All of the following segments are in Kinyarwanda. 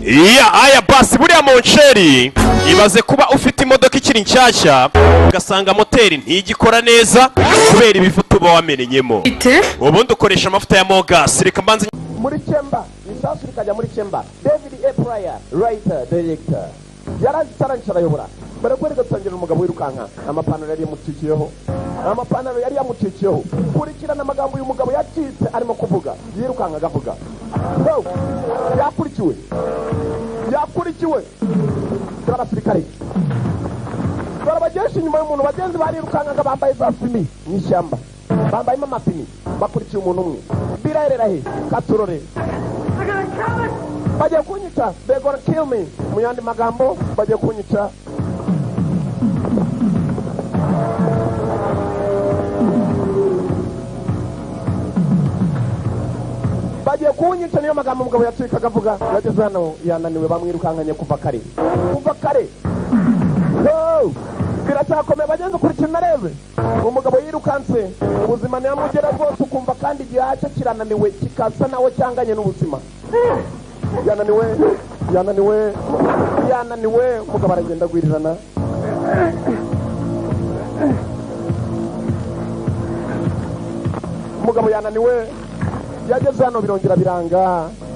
Iya aya basi buriya monsheri, ibaze kuba ufite imodoka ikiri nshyashya, ugasanga moteri ntigikora neza kubera ibivuta uba wamenenyemo. Ubundi ukoresha amavuta ya Mogas. Reka mbanze Muri chamber, isasu rikajya muri chamber. David A. Prior, writer, director, yarazitarangije, arayobora. Barakwereka, dutangira umugabo wirukanka, amapantaro yari yamucikiyeho, amapantaro yari yamucikiyeho. Kurikirana amagambo uyu mugabo yacitse arimo kuvuga, yirukanka agavuga. Go! Yakurikiwe, yakurikiwe. Dore abasirikare, dore abagenzi inyuma y'umuntu. Bagenzi barirukankaga bambaye za fumé mu ishyamba, bambayemo amafumé, bakurikiye umuntu umwe. Biraherera he? Katurore, bagiye kunyica. They gonna kill me. Mu yandi magambo, bagiye kunyica. Bagiye kunyica, niyo magambo umugabo yacikaga avuga. Yageze hano yananiwe, bamwirukankanye kuva kare, kuva kare. Oh! Biracyakomeye bagenzi, ukurikira unarebe umugabo yirukanse, ubuzima ntiyamugera rwose, ukumva kandi igihaha cye kirananiwe, kikasa nawe cyanganye n'ubuzima. Yananiwe, yananiwe, yananiwe. Umugabo aragenda agwirirana. Umugabo yananiwe, yageze hano birongera biranga,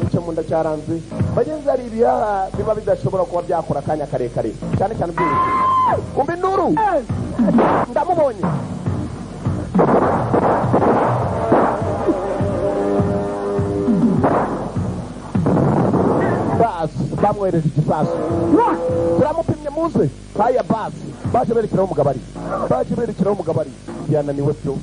icyo mu nda cyaranze. Bagenzi, hari ibihaha biba bidashobora kuba byakora akanya karekare, cyane cyane byihuse. Umva induru, ndamubonye. Basi bamwohereje igisasu, turamupimye, muze. Haya basi, baje berekeraho umugabo ari, baje berekeraho umugabo ari. Yananiwe byo,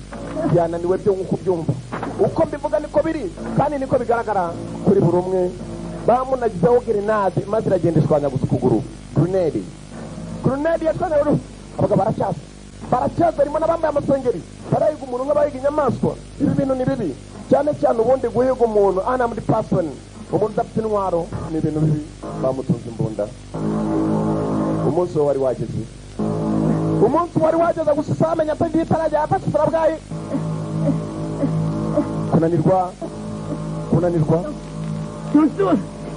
yananiwe byo, nk'uko ubyumva, uko mbivuga niko biri kandi niko bigaragara kuri buri umwe. Bamunagizeho grenade maze iragenda ishwanyaguza ukuguru. Grenade, grenade yashwanyaguza. Abagabo baracyaza, baracyaza, harimo n'abambaye amasengeri, barahiga umuntu nk'abahiga inyamaswa. Ibi bintu ni bibi cyane cyane. Ubundi guhiga umuntu, unarmed person, umuntu udafite intwaro, ni ibintu bibi. Bamutunze imbunda. Umunsi we wari wageze, umunsi wari wageze. Gusa usamenya atagiye, itarajya yafashe isarabwayi. Kunanirwa, kunanirwa.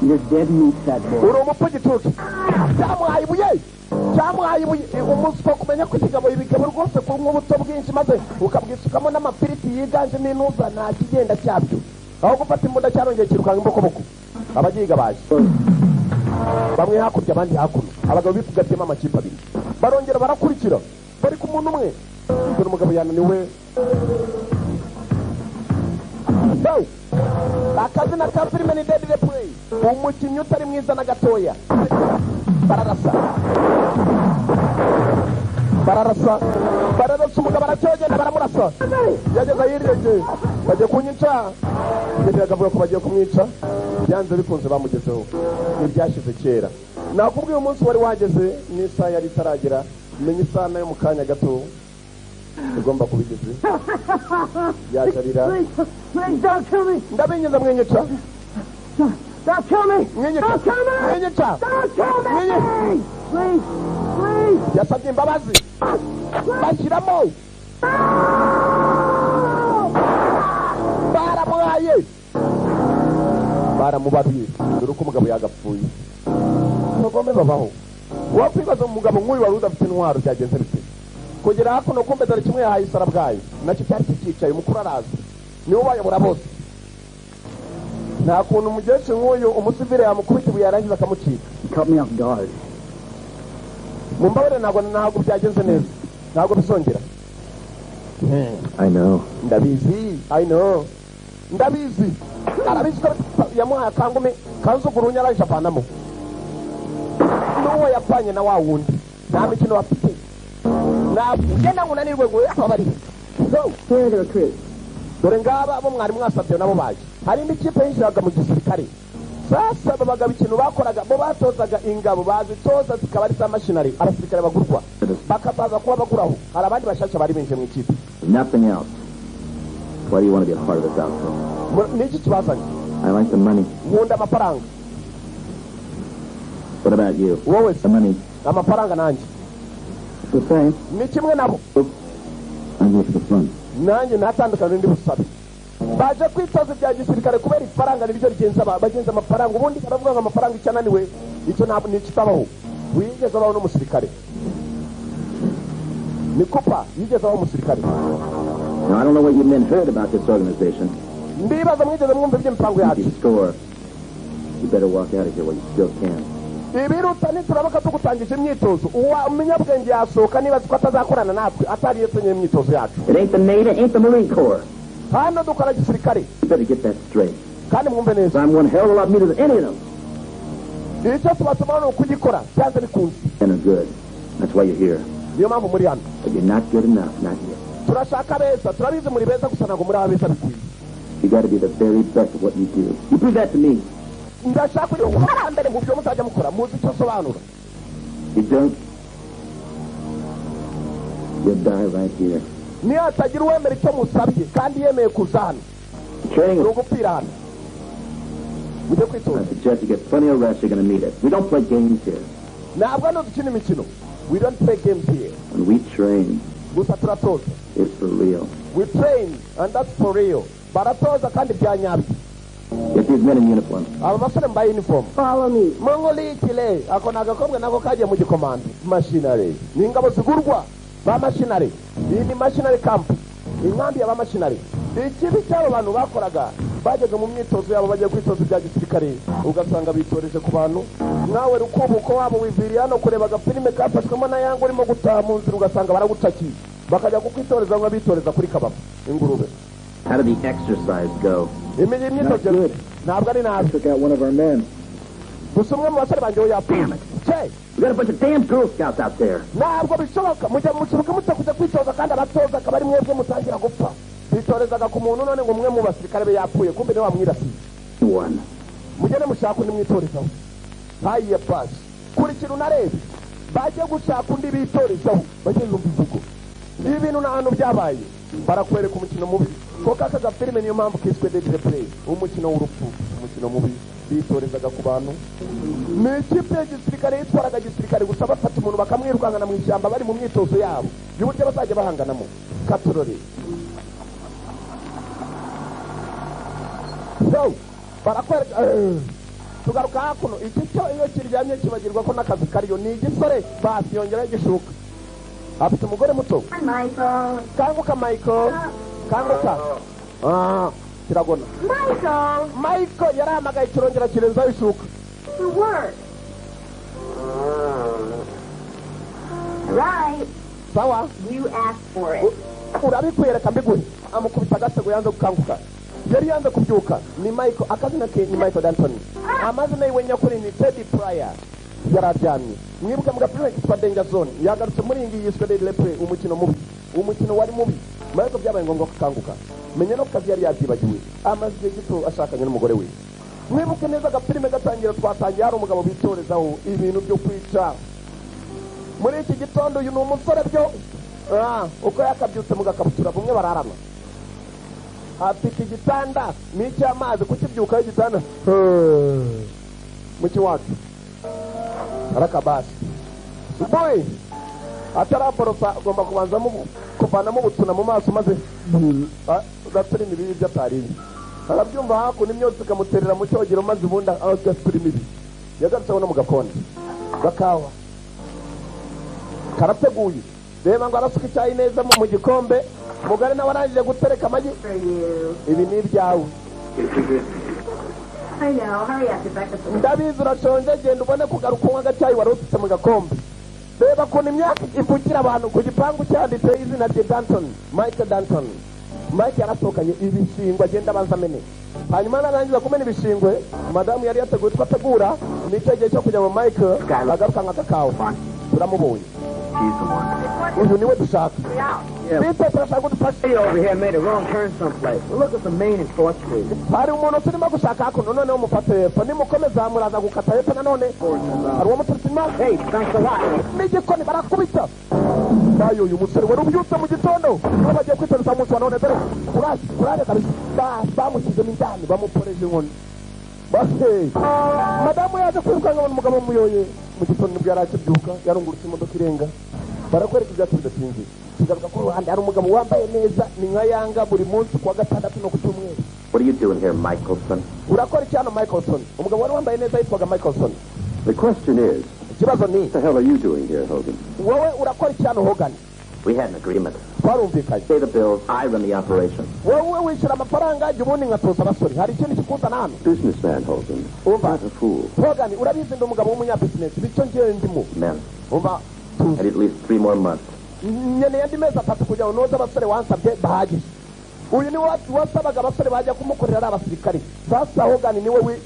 You're dead meat, fat boy. Uri umupfu gicucu. Cyamuhaye ibuye, cyamuhaye ibuye. Umuswa kumenya ko ikigabo, ibigabo rwose, kunywa ubuto bwinshi maze ukabwisukamo n'amapiriti yiganjemo intuza, nta kigenda cyabyo. Aho gufata imbunda, cyarongeye kirukanka imbokoboko. Abagiga baje, bamwe hakurya, abandi hakuno. Abagabo bifugatiyemo amakipe abiri, barongera barakurikira, bari ku muntu umwe. Dore umugabo yananiwe. Go! Akazina ka filime ni Deadly Prey, umukinnyi utari mwiza na gatoya. Bararasa, bararasa, bararasa. Umugabo aracyogenda, baramurasa. Yageze ahirengeye, bagiye kunyica. Yageze akavuga ko bagiye kumwica byanze bikunze. Bamugezeho, ntibyashize kera. Nakubwiye, umunsi wari wageze n'isaha yari itaragera. Menya isaha nayo mu kanya gato igomba kuba igeze. Yacarira. Please, please don't kill me. Ndabinginze, mwenyica. Don't kill me. Mwenyica. Don't kill me. Mwenyica. Don't kill me. Mwenye- Please, please. Yasabye imbabazi, bashyiramo, baramuhaye, baramubaruye. Dore uko umugabo yagapfuye. Abagome babaho. Wakwibaza umugabo nk'uyu wari udafite intwaro byagenze bite kugera hakuno? Kumbe dore kimwe yahaye isarabwayi, nacyo cyari kikicaye. Umukuru araza, niwe ubayobora bose. Nta kuntu umukecuru nk'uyu umusivire yamukubita ibuye, yarangiza akamucika. You caught me off guard. Mumbabarire, ntabwo byagenze neza, ntabwo bizongera. I know. Ndabizi, I know, ndabizi. Arabizi ko yamuhaye akangume kanzugurunya, arangije avanamo n'uwo yapfanye na wa wundi. Nta mikino bafite, ntabwo ugenda ngo unanirwe ngo ababarire. So, Here are the recruits. Dore ngaba abo mwari mwasabye nabo baje. Hari indi kipe yinjiraga mu gisirikare. Sasa babaga ikintu bakoraga, bo batozaga ingabo, bazitoza zikaba ari za mercenary, abasirikare bagurwa, bakazaza kuba baguraho. Hari abandi bashasha bari binjiye mu ikipe. Nothing else. Why do you want to be a part of this outfit? Ni iki kibazanye? I like the money. Nkunda amafaranga. What about you? Wowe se? The money. Amafaranga nanjye. The same. Ni kimwe nabo. I'm here for the fun. Nanjye ntatandukana n'indi busabe. Baje kwitoza ibya gisirikare kubera ifaranga niryo rigenza bagenza amafaranga. Ubundi baravuga ngo amafaranga icyo ananiwe icyo ntabwo ni ikitabaho. Wigeze abaho n'umusirikare ni Cooper, yigeze abaho umusirikare. Now, I don't know what you men heard about this organization. Ndibaza mwigeze mwumva iby'imipango If yacu. you score, you better walk out of here while you still can. Ibiruta nituramuka tugutangije imyitozo, uwa umunyabwenge yasohoka niba azi ko atazakorana natwe atariye nyine imyitozo yacu. It ain't the Navy, it ain't the Marine Corps. Hano dukora gisirikare. You better get that straight. Kandi mwumve neza. 'Cause I'm one hell of a lot meaner than any of them. Icyo tubatuma ni ukugikora byanze bikunze. Men are good. That's why you're here. Niyo mpamvu muri hano. But you're not good enough, not yet. Turashaka beza, turabizi muri beza, gusa ntabwo muri abeza bikwiye. You got to be the very best at what you do. You prove that to me. Ndashaka kugira ngo mbere mu byo muzajya mukora muzi icyo asobanura. You don't, you'll die right here. Niyo hatagira uwemera icyo musabye kandi yemeye kuza hano, Training, ni ugupfira hano. Mujye kwitoza. I suggest you get plenty of rest. You're going to need it. We don't play games here. Ntabwo hano dukina imikino, we don't play games here. When we train, Gusa turatoza. it's for real. We train and that's for real. Baratoza kandi bya nyabyo. Get these men in uniform. Aba basore mbaye uniform. Follow me. Mongolitile ako ni agakobwa nako kagiye mu gikomando. Mercenary ni ingabo zigurwa ba mercenary. Iyi ni mercenary camp, inkambi ya ba mercenary. Ikibi cy'abo bantu bakoraga, bajyaga mu myitozo yabo bagiye kwitoza ibya gisirikare, ugasanga bitoreje ku bantu nkawe rukubuko wabo wiviriye hano kureba agafilime kafashwemo na yanga, urimo gutaha mu nzira ugasanga baragucakiye, bakajya kukwitoreza nk'abitoreza kuri kababa ingurube. How did the exercise go? Imyitozo ntabwo ari nabi. Took out one of our men. Gusa umwe mu basore banjye we yapfuye. Che! We got a bunch of damn Girl Scouts out there. Ntabwo bishoboka, mujya mushoboka mute kujya kwitoza kandi abatoza akaba ari mwebwe mutangira gupfa? Bitorezaga ku muntu, none ngo umwe mu basirikare be yapfuye, kumbe niwe wamwirasiye. One. Mugende mushaka undi mwitorezaho. Hayiye pasi, kurikira unarebe, bajye gushaka undi bitorezaho. Bajye yumva imvugo, ibi bintu nta hantu byabaye. Barakwereka umukino mubi koko. Aka gafilime niyo mpamvu kiswe Deadly Prey, umukino w'urupfu, umukino mubi. Bitorezaga ku bantu. Ni ikipe ya gisirikare yitwaraga gisirikare, gusa bafata umuntu bakamwirukankana mu ishyamba bari mu myitozo yabo y'uburyo bazajya bahanganamo. Katurore so barakwereka. Tugaruka hakuno, iki cyo iyo kiryamye kibagirwa ko n'akazi kariyo. Ni igisore basi, yongeraho igishuka, afite umugore muto. Hi, Michael. Kanguka Michael, kanguka. Ah, kiragona. Michael! Michael yarahamagaye, kirongera kirenzaho ishuka. To work. Right. Sawa. You asked for it. Urabikwiye, reka mbiguhe. Amukubita agasego, yanze gukanguka, yari yanze kubyuka. Ni Michael, akazina ke ni Michael Danton, amazina yiwe nyakuri ni Teddy Pryor. Yari aryamye. Mwibuke mu gapira kitwa Danger Zone, yagarutse muri iyi ngiyi yiswe Deadly Prey, umukino mubi. Umukino wari mubi. Michael byabaye ngombwa ko akanguka, menya no ku kazi yari yabyibagiwe. Amaze igihe gito ashakanye n'umugore we. Mwibuke neza agafilime gatangira, twatangiye hari umugabo bitorezaho ibintu byo kwica. Muri iki gitondo uyu ni umusore byo. Ah, uko yakabyutse mu gakabutura bumwe bararana, afite igitanda ni icy'amazi kukibyukaho igitanda mu kiwacu arakabasi boy ataraborosa, agomba kubanzamo kuvanamo ubutuna mu maso maze ugatura imibi ibyo atariye. Arabyumva hakuno imyotsi ikamuterera mu cyogero, maze ubundi agatura imibi. Yagarutseho no mu gakondo gakawa karateguye. Reba ngo arasuka icyayi neza mu gikombe. Mugore nawe arangije gutereka amagi. For you. Ibi ni ibyawe. I know. Hurry up. Your breakfast will Ndabizi urashonje, genda ubone kugaruka unywa agacyayi wari usutse mu gakombe. Reba ukuntu imyaka ivukira abantu. Ku gipangu cyanditseho izina rye, Danton, Michael Danton. Mike yarasohokanye ibishingwe, agenda abanza amene, hanyuma narangiza kumena ibishingwe madamu yari yateguye utwo ategura. Nicyo gihe cyo kujya mu Mike agaruka nka kakao. Turamubonye, uyu niwe dushaka. Bite, turashaka udufashe. Over here made a wrong turn someplace. Look at the Main and 4th Street. Hari umuntu turimo gushaka hakuno, noneho mufate hepfo, nimukomeza muraza gukata hepfo nanone hari uwo muturutse inyuma. Hey, thanks a lot. N'igikoni barakubita nayo. Uyu musore wari ubyutse mu gitondo nibo bagiye kwitoreza umunsi wa none. Dore kuraje, kuraje kabisa. Bamushyizemo indani, bamuporeje inkoni. Base madamu yaje kwirukanka abona umugabo muyoye. Mu gitondo nibwo yari akibyuka, yarungurutse imodoka irenga. Barakwereka ibyacu bidatinze. Tugaruka ku ruhande hari umugabo wambaye neza, ni nka Yanga buri munsi kuwa gatandatu no ku cyumweru. What are you doing here, Michelson? Urakora iki hano, Michaelson? Umugabo wari wambaye neza yitwaga Michaelson. The question is, Ikibazo ni, what the hell are you doing here, Hogan? Wowe urakora iki hano, Hogan? We had an agreement. Twarumvikanye. Pay the bills, I run the operation. Wowe wishyura amafaranga, jya ubundi nkatoza abasore. Hari ikindi kikuzana hano? Businessman, Hogan. Umva. Not a fool. Hogan, urabizi ndi umugabo w'umunyabizinesi, bityo ngewe ndimo. Men, Umva. I need at least 3 more months. Nkeneye andi mezi 3 kugira ngo noze abasore wansabye bahagije. Uyu niwe wasabaga abasore bajya kumukorera ari abasirikare. Sasa Hogan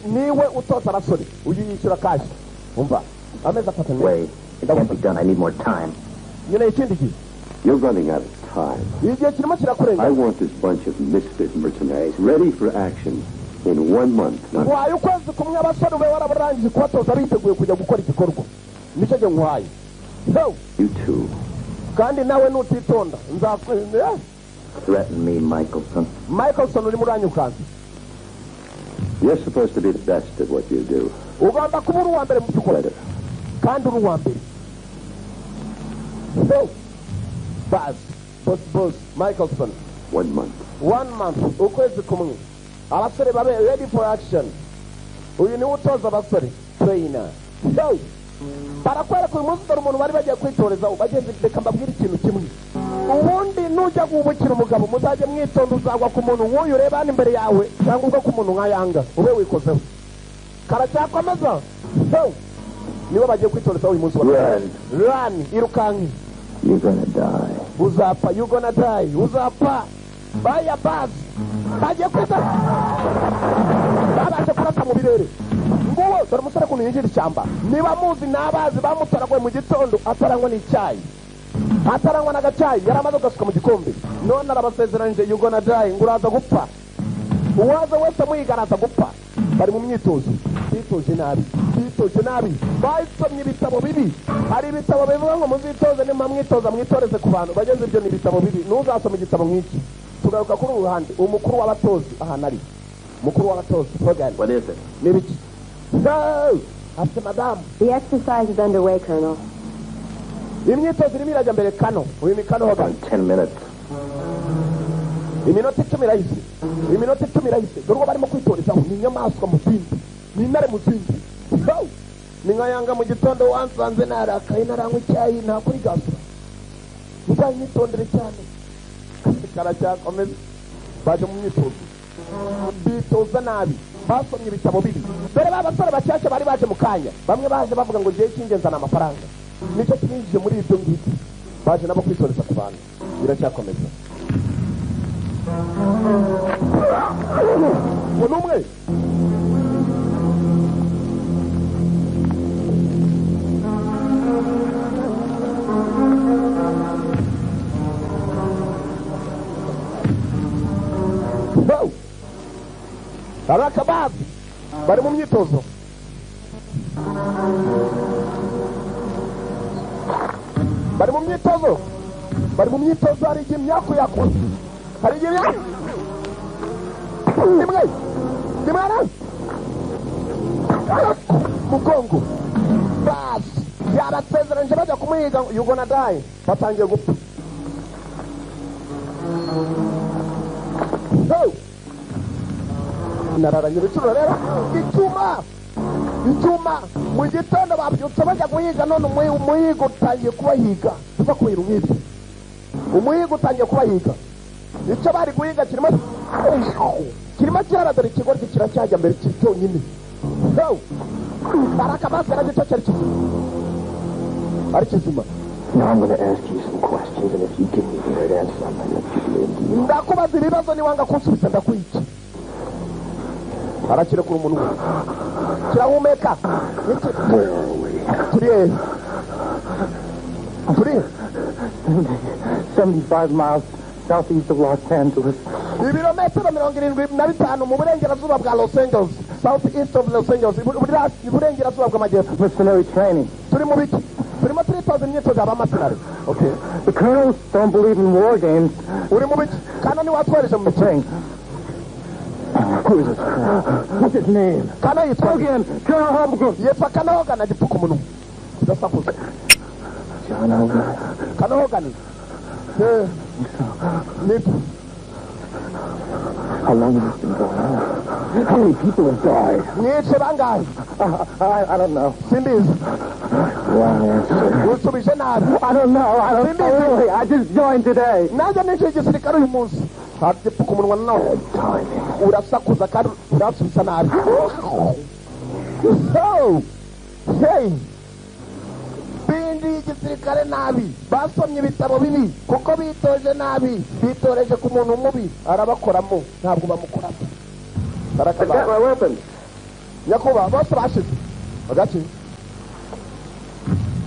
niwe utoza abasore. Uyu yishyura cash. Umva, amezi 3 ni Wait, it can't be done. I need more time. Nkeneye ikindi gihe. You're running out of time. Igihe kirimo kirakurenga. I want this bunch of misfit mercenaries ready for action in one month. Not Nguhaye ukwezi kumwe, abasore ube warabarangije kubatoza, biteguye kujya gukora igikorwa. Nicyo gihe nguhaye. So, you too. Kandi nawe nutitonda nzakwe. Threaten me, Michelson. Michaelson, urimo uranyukanza. You're supposed to be the best at what you do. Ugomba kuba uri uwa mbere mu byo ukora. Better. Kandi uri uwa mbere. So bas boss, boss Michaelson. One month. One month, ukwezi kumwe, abasore babe ready for action. Uyu niwe utoza abasore, trainer. So barakwereka uyu munsi, dore umuntu bari bagiye kwitorezaho. Bagenzi, reka mbabwire ikintu kimwe. Ubundi nujya guhubukira umugabo, muzajye mwitonda, uzagwa ku muntu nk'uyu ureba hano imbere yawe, cyangwa ugwa ku muntu nka Yanga ube wikozeho. Karacyakomeza. So nibo bagiye kwitorezaho uyu munsi wa Run. Run, irukanke. You're gonna die. Uzapfa. You gonna die, uzapfa. Baya basi bagiye kwita, babashe kurasa mu birere. Nguwo, dore umusore ukuntu yinjira ishyamba. Niba muzi n'abazi bamutoraguye mu gitondo atarangwa n'icyayi, atarangwa n'agacyayi, yari amaze kugasuka mu gikombe. None arabasezeranyije, you gonna die, ngo uraza gupfa. Uwaza wese amuhiga araza gupfa. Bari mu myitozo, bitoje nabi, bitoje nabi, basomye ibitabo bibi. Hari ibitabo bivuga ngo muzitoze, nimba mwitoza mwitoreze ku bantu bageze. Ibyo ni ibitabo bibi, ntuzasome igitabo nk'iki. Tugaruka kuri uru ruhande, umukuru w'abatozi ahantu ari, umukuru w'abatozi Hogan. What is it? Ni ibiki? No! Afite madamu. The exercise is underway, Colonel. Imyitozo irimo irajya mbere. Kano, uyu ni Kano Hogan. In 10 minutes. Iminota 10 irahise, iminota 10 irahise. Dore uwo barimo kwitorezaho ni inyamaswa mu zindi, ni intare mu zindi. Yo! Ni nka Yanga mu gitondo wansanze narakaye, naranywa icyayi, nta kuri gasura. Muzanyitondere cyane. Akazi karacyakomeza. Baje mu myitozo, bitoza nabi, basomye ibitabo bibi. Dore ba basore bashyashya bari baje mu kanya, bamwe baje bavuga ngo ngiye cy'ingenzi ni amafaranga, nicyo kinjije muri ibyo ngibyo. Baje nabo kwitoreza ku bantu. Biracyakomeza. Ngo ni umwe. Go! Arakabazi bari mu myitozo, bari mu myitozo, bari mu myitozo. Hari igihe imyaku yakuze, hari igihe imyaku rimwe rimwe mugongo. Basi yabasezeranyije bajya kumuhiga, you gonna die. Batangiye gupfa. Go! Nararanye ibicuro rero, icyuma, icyuma. Mu gitondo babyutse bajya guhiga, none umuhigo utangiye kubahiga. Tuva ku bintu nk'ibyo, umuhigo utangiye kubahiga. Icyo bari guhiga kirimo kiharadara. Ikigoryi kiracyajya mbere kiri cyonyine. Go! Baraka basi nacyo cyari kizima, ari kizima. Now I'm going to ask you some questions, and if you give me the right answer, I might let you live. Ndakubaza ibibazo, niwanga kunsubiza ndakwica. Arakirekura umunwa, kirahumeka. Where are we? Turi hehe? Turi he? 75 miles southeast of Los Angeles. Ibirometero 75 mu burengerazuba bwa Los Angeles, south east of Los Angeles, iburengerazuba bw'amajyepfo. Mercenary training. Turi mu biki? Turimo turitoza imyitozo y'abamasinari. Okay. The colonels don't believe in war games. Uri mu biki? Kano ni watwohereje mu mikino. Training. Who is this colonel? What's his name? Kano yitwa Hogan! Colonel Hogan! Yitwa Kano Hogan. Agipfuka umunwa, udasakuza. John Hogan. Colonel Hogan. Nibyo. How long has this been going on? How many people have died? Mwice bangahe? I don't know. Simbizi. Wrong answer. Usubije nabi. I don't know. I don't know. Really, I just joined today. Nanjye ninjiye igisirikare uyu munsi. Hagipfuka umunwa nawe. Timing. Urasakuza kandi urasubiza nabi. So, hey, binjiye igisirikare nabi, basomye ibitabo bibi kuko bitoje nabi, bitoreje ku muntu mubi, arabakoramo ntabwo bamukoramo. I've got my weapons. Nyakubahwa bose bashize agace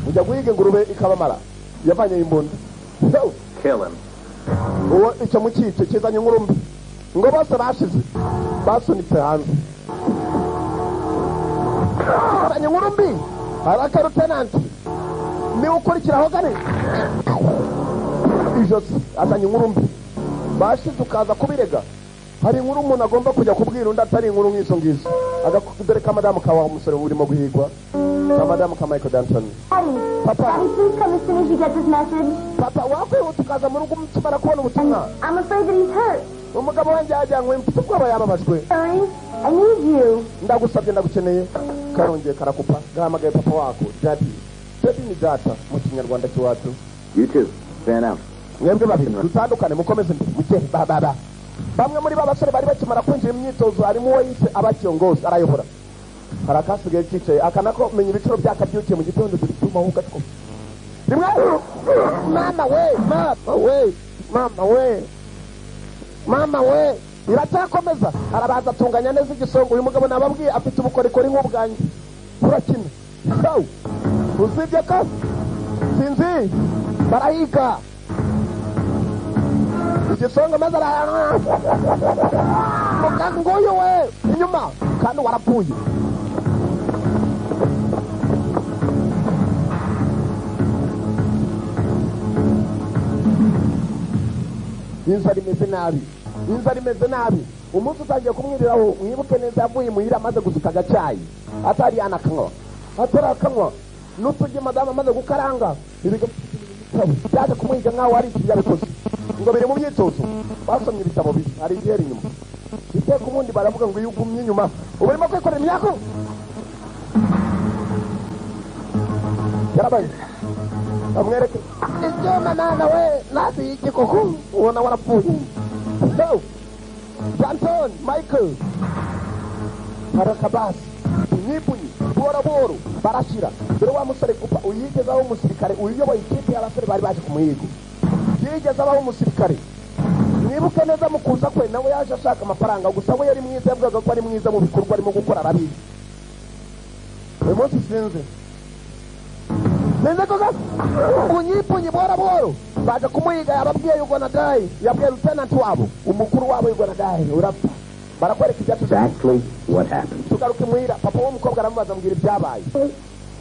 ujya guhiga ingurube ikabamara yavanye imbunda. So, Kill him. Uwo icyo mukice kizanye inkuru mbi ngo bose bashize basunitse hanze. Kizanye inkuru mbi araka lieutenant niwe ukurikiraho gane ijosi azanye inkuru mbi bashize ukaza kubirega. Hari inkuru umuntu agomba kujya kubwira undi atari inkuru nk'izo ngizo. Dore ka madamu kawa umusore urimo guhigwa ka madamu ka Michael Danton. Daddy, Papa. Daddy, please come as soon as you get this message. Papa wakwihuta ukaza mu rugo ukimara kubona ubutumwa. I'm afraid that he's hurt. Umugabo wanjye yajyanywe mfite ubwoba yababajwe. Hurry, I need you. Ndagusabye ndagukeneye. Karongeye karakupa gahamagaye papa wako daddy. Daddy ni data mu kinyarwanda cy'iwacu. You too. Fan out. Mwebwe babiri dutandukane mukomeze muke ba ba ba. Bamwe muri ba basore bari bakimara kwinjira mu myitozo harimo uwo yise abakiyongozi arayobora. Hari akasigaye kicaye akanako menya ibiciro byakabyukiye mu gitondo turi cyuma ahubwo atwo. Rimwe mama we mama we mama we mama we iracyakomeza arabanza atunganya neza igisongo. Uyu mugabo nababwiye afite ubukorikori nk'ubwanjye. Turakina. So, usibye ko sinzi barahiga igisongo maze nguyu we inyuma kandi warapfuye. Inzara imeze nabi, inzara imeze nabi. Umunsi utangiye kumwiriraho mwibuke neza yavuye imuhira amaze gusuka agacyayi atari yanakanywa atarakanywa n'utugi madamu amaze gukaranga byaje kumuhiga nkaho ari iki yabikoze ngo biri mu myitozo. Basomye ibitabo bibi hari igihera inyuma iteka ubundi baravuga ngo iyo ugumye inyuma uba urimo kwikorera imyako. Yarabaye amwereke icyuma nana we nasi y'igikoko ubona warapfuye. So, Danton Michael Parakabasi punyipunyi buhoro buhoro barashira. Dore wa musore kupa uyigeze aho umusirikare uyoboye ikipe y'abasore bari baje ku muhigo yigeze abaho umusirikare. Mwibuke neza mu kuza kwe nawe yaje ashaka amafaranga gusa we yari mwiza yavugaga ko ari mwiza mu bikorwa arimo gukora arabizi. Uyu munsi sinzi sinzi koko punyipunyi buhoro buhoro baje kumuhiga yababwiye you gonna die. Yabwiye lieutenant wabo umukuru wabo you gonna die urapfa. Barakwereka ibyacu. Exactly what happened. Tugaruke muhira papa w'umukobwa aramubaza ambwira ibyabaye.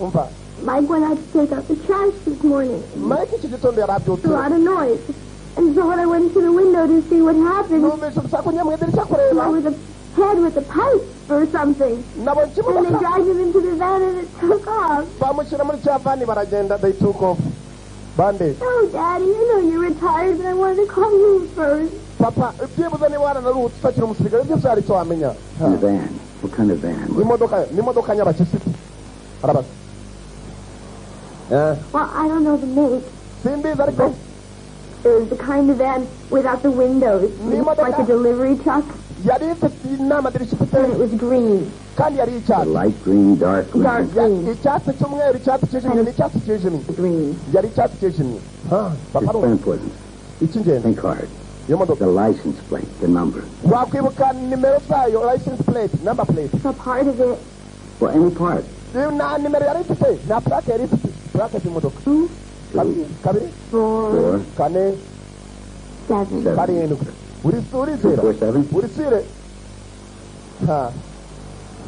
Umva. Mike went out to take out the trash this morning. Mike iki gitondo yarabyutse. A lot of noise. And so when I went to the window to see what happened, numvise urusaku njya mu idirishya kureba. There was a head with a pipe or something. Nabonye And they ikimodoka. dragged him into the van and it took off. Bamushyira muri cya vani baragenda they took off. Bande. Oh, Daddy, I know you're retired, but I wanted to call you first. Papa, byibuze niba waranaruhutse utakiri umusirikare byose hari icyo wamenya. In the van. What kind of van? Imodoka, n'imodoka nyabakisiti. Arabaza. Well, I don't know the make. Simbizi ariko It was the kind of van without the windows. Like a delivery truck. Yari ifite n'amadirishya ifite. And it was green. Kandi yari icyatsi. Light green, dark green. Dark green. Icyatsi cy'umweru, icyatsi cyijimye, n'icyatsi cyijimye. Green. Yari icyatsi cyijimye. Papa It's very important. Icy'ingenzi. Think hard. Iyo modoka. The license plate, the number. Wakwibuka nimero zayo, license plate, number plate. A part of it. Well, any part. Na nimero yari ifite, na plaque yari ifite. Plaque y'imodoka. Kabiri. 4. Kane. 7. Karindwi. Urizera. 4 7. Urisire. Ha.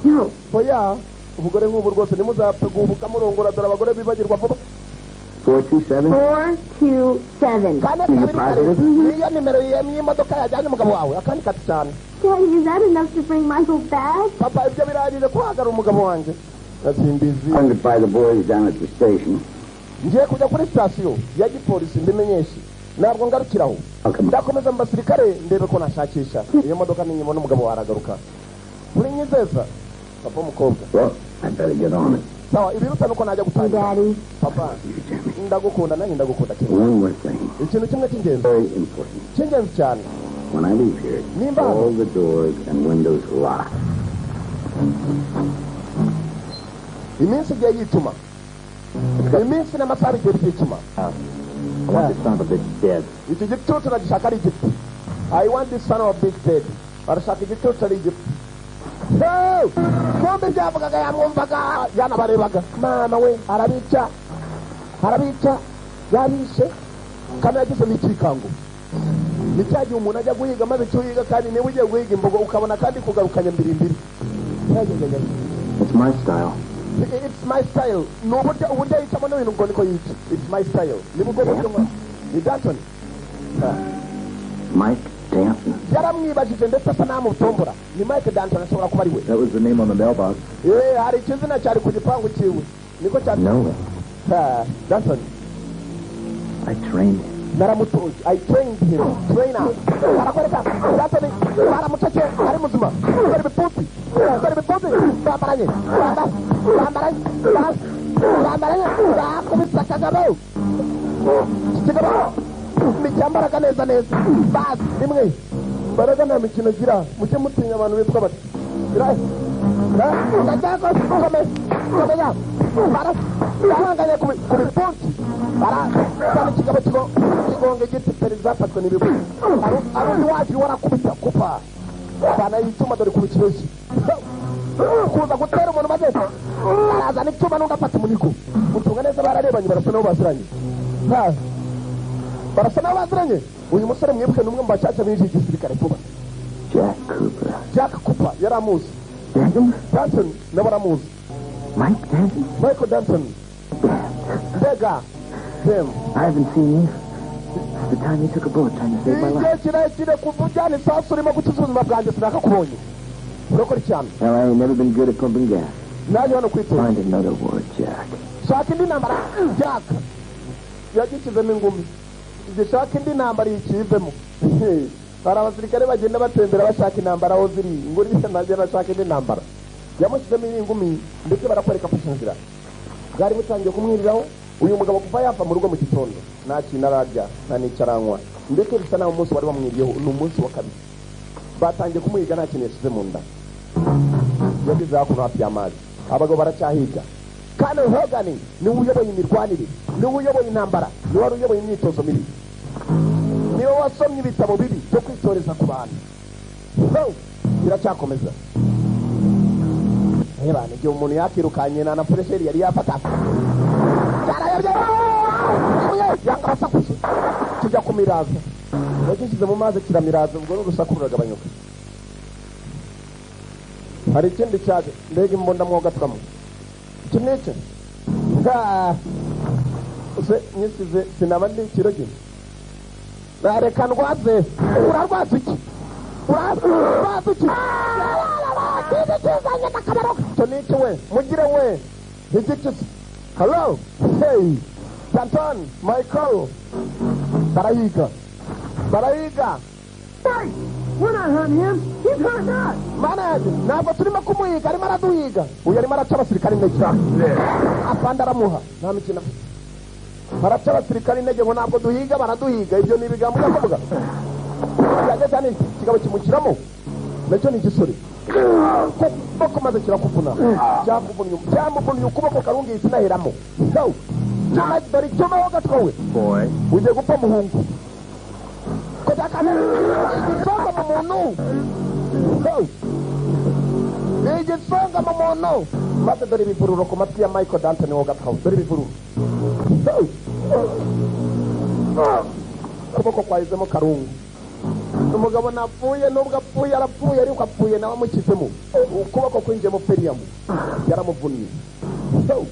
No. Oya, umugore nk'ubu rwose ntimuzapfe guhubuka murongora dore abagore bibagirwa vuba. 4 2 7. 4 2 7. Kane kabiri karindwi. Niyo nimero y'imodoka yajyanye umugabo wawe akandi kati cyane. Daddy, is that enough to bring Michael back? Papa, ibyo birahagije kuhagara umugabo wanjye. Simbizi. Funded by the boys down at the station. Ngiye kujya kuri sitasiyo ya gipolisi mbimenyeshe. Ntabwo ngarukiraho, ndakomeza mu basirikare ndebe ko nashakisha iyo modoka. Ninyibona, umugabo waragaruka. Uri nyizeza papa w'umukobwa. Well, I better get on it. Sawa, ibiruta nuko najya gutangira. Daddy. Papa, ndagukunda. Nanjye ndagukunda cyane. One more thing. Ikintu kimwe cy'ingenzi. Very important. Cy'ingenzi cyane. When I leave here, Nimba. all the doors and windows locked. Iminsi igiye yituma, iminsi n'amasaha bigiye byituma. I want this son of a bitch dead. Iki gicucu nagishaka ari igiti. I want this son of a bitch dead. Barashaka igicucu ari igiti. Hey! Kumbe byavugaga, yamwumvaga, yanabarebaga. Mama we, arabica, arabica, yabishe. Kandi yagize n'ikikango. Ni cya gihe umuntu ajya guhiga, maze icyo uhiga, kandi niba ugiye guhiga imbogo, ukabona kandi kugarukanya mbiri mbiri. It's my style. It's my style. Ni uburyo yicamo n'ibintu, ngo niko yica. It's my style, ni bwo buryo ni Danton. Mike Danton. Yaramwibajije ndetse asa n'amutombora. Ni Mike Danton, ashobora kuba ari we. That was the name on the mailbox. Eh, hari ikizina cyari ku gipangu cyiwe, niko cyari. No. Ah, Danton. I trained him. Naramutoje. I trained him. Trainer. Barakwereka Danton baramucece ari muzima. Dore ibipfunsi, dore ibipfunsi bambaranye, bambaranye, bambaranye, bakubise akagabo. Iki kigabo nticyambaraga neza neza. Basi rimwe mbaraga, nta mikino gira. Mujye mutinya abantu bitwa bati komeza. Barahanganye ku bipfunsi, barasana ikigabo kigo kigonga igiti. Perezida afashwe n'ibigwi. Hari undi waje warakubita kupa bana icyuma. Dore ku kiroshyi kuza gutera umuntu, maze arazana icyuma n'undi afata umunigo gucunga neza. Bararebanye, barasa nabo baziranye. Barasa nabo baziranye. Uyu musore mwibuke ni umwe mu bacaca binjiye igisirikare vuba. Jack Cooper. Jack Cooper yari amuzi. Danton? Danton nawe aramuzi. Mike Danton? Michael Danton. Mbega dem. I haven't seen you since the time you took a bullet trying to save my life. Igihe kirekire kuva ujyana isasu urimo gukiza ubuzima bwanjye, sinakakubonye. Urakora cyane. Well, I ain't never been good at pumping gas. Naje hano kwitura. Find another war, Jack. Shaka indi ntambara, Jack. Yagishyizemo ingumi. Gishaka indi ntambara yikivemo. Hari abasirikare bagenda batembera bashaka intambara aho ziri, ngo uriya nagenda ashaka indi ntambara. Yamushyizemo iyi ngumi, ndetse barakwereka afashe inzira. Bwari butangiye kumwiriraho. Uyu mugabo kuva yava mu rugo mu gitondo nta kintu ararya, nta n'icyo aranywa, ndetse bisa naho umunsi wari wamwiriyeho ni umunsi wa kabiri. Batangiye kumuhiga, nta kintu yashyize mu nda. Yageze hakuno hafi y'amazi, abagabo baracyahiga. Kandi Hogan niwe uyoboye imirwanire, niwe uyoboye intambara, niwe wari uyoboye imyitozo mibi, niwe wasomye ibitabo bibi byo kwitoreza ku bantu. So, biracyakomeza. Reba, igihe umuntu yakirukanye na pressure yari yafata, cyarayobye, yanga abasakuza, kijya kumiraza. Yagishyize mu mazi kiramiraza, ubwo n'urusaku ruragabanyuka. Hari ikindi cyaje. Mbega imbunda mwoga twamo! Iki ni iki? Se nyisize sinaba ndi ikiroge. Reka ndwaze. Urarwaza iki? Urarwaza iki? Kizi kizanye n'akabaro. Icyo ni iki we? Mugire we igiki se? Hello, hey, Danton Michael. Barayiga, barayiga. We're not hurting him. He's hurting us. Mana yanjye, ntabwo turimo kumuhiga, arimo araduhiga. Uyu arimo araca abasirikare intege. Afande aramuha, nta mikino afite. Baraca abasirikare intege ngo ntabwo duhiga, baraduhiga. Ibyo ni ibigambo ujya kuvuga. Yageze hano, ikigabo kimushyiramo, nacyo ni igisore kuboko, maze kirakuvuna. Cyakuvunnye, cyamuvunnye ukuboko. Karungi ihita inaheramo. No. Cyuma, dore icyuma ho gatwawe. Boy. Ugiye gupfa, muhungu. Ko cyakaze igisonga mu muntu. No. Igisonga mu muntu, maze dore ibivururo ku matwi ya Michael Danton wo gatwawe. Dore ibivururo. No. Ukuboko kwahizemo karungu. Umugabo napfuye, nubwo apfuye arapfuye, ariko apfuye nawe amushyizemo ukuboko kwinjiyemo feriyamu, yaramuvunnye. So,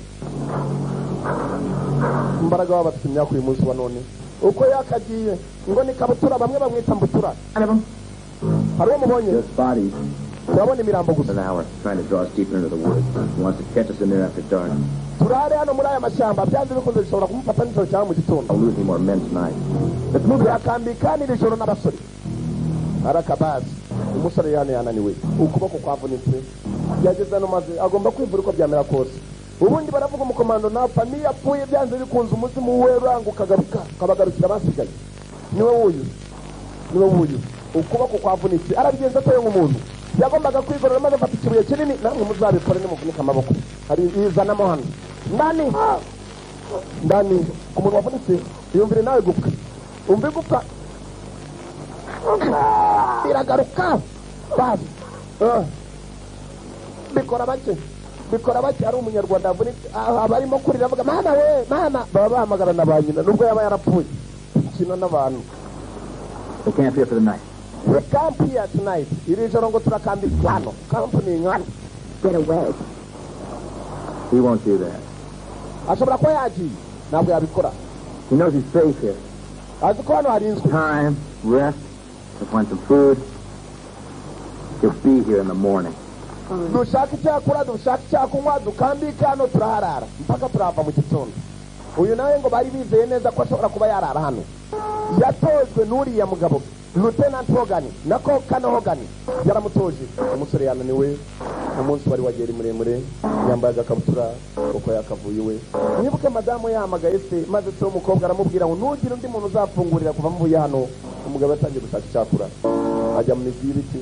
imbaraga baba bafite imyaka uyu munsi wa none uko yakagiye ngo ni kabutura, bamwe bamwita mbutura. Hari uwo mubonye? Just bodies. Turabona imirambo gusa. An hour, trying to draw us deeper into the woods. He wants to catch us in there after dark. Turare hano muri aya mashyamba, byanze bikunze bishobora kumufata nijoro cyangwa mu gitondo. I'll lose any more men tonight. Let's move it. Turakambika n'iri joro n'abasore arakabasi. Umusore hano yananiwe, ukuboko kwavunitse, yageze hano maze agomba kwivura uko byamera kose. Ubundi baravuga umukomando napfa, niyo apfuye byanze bikunze umuzimu we uranga ukagaruka ukabagarukira abasigaye. Niwe wuyu, niwe wuyu, ukuboko kwavunitse, arabigenza ateye nk'umuntu yagombaga kwigorora, maze afata ikibuye kinini. Namwe muzabikore nimuvunika amaboko, hari izanamo hano ndani ndani ku muntu wavunitse. Yumvire nawe gupfa, umva igupfa iragaruka basi. Bikora bake, bikora bake. Ari umunyarwanda avunitse abarimo kurira avuga mama we mama, baba bahamagara na ba nyina nubwo yaba yarapfuye. Kino n'abantu. We camp here for the night. We camp here tonight. Iri joro ngo turakambika hano, camp ni nkano. Get away. He won't do that. Ashobora kuba yagiye, ntabwo yabikora. He knows he's safe here. Azi ko hano harinzwe. Time, rest, he'll find some food. He'll be here in the morning. Dushaka icyakura, dushaka icyakunywa, dukambika hano, turaharara mpaka turava mu gitondo. Uyu nawe ngo bari bizeye neza ko ashobora kuba yarara hano. Yatojwe n'uriya mugabo Lieutenant Hogan, nako Kano Hogan yaramutoje. Umusore yananiwe, umunsi wari wagera muremure, yambaye agakabutura kuko yakavuye iwe. Mwibuke madamu yahamagaye se, maze se w'umukobwa aramubwira ngo ntugire undi muntu uzafungurira kuva muvuye hano. Umugabo yatangiye gushaka icyakura, ajya mu mizi y'ibiti.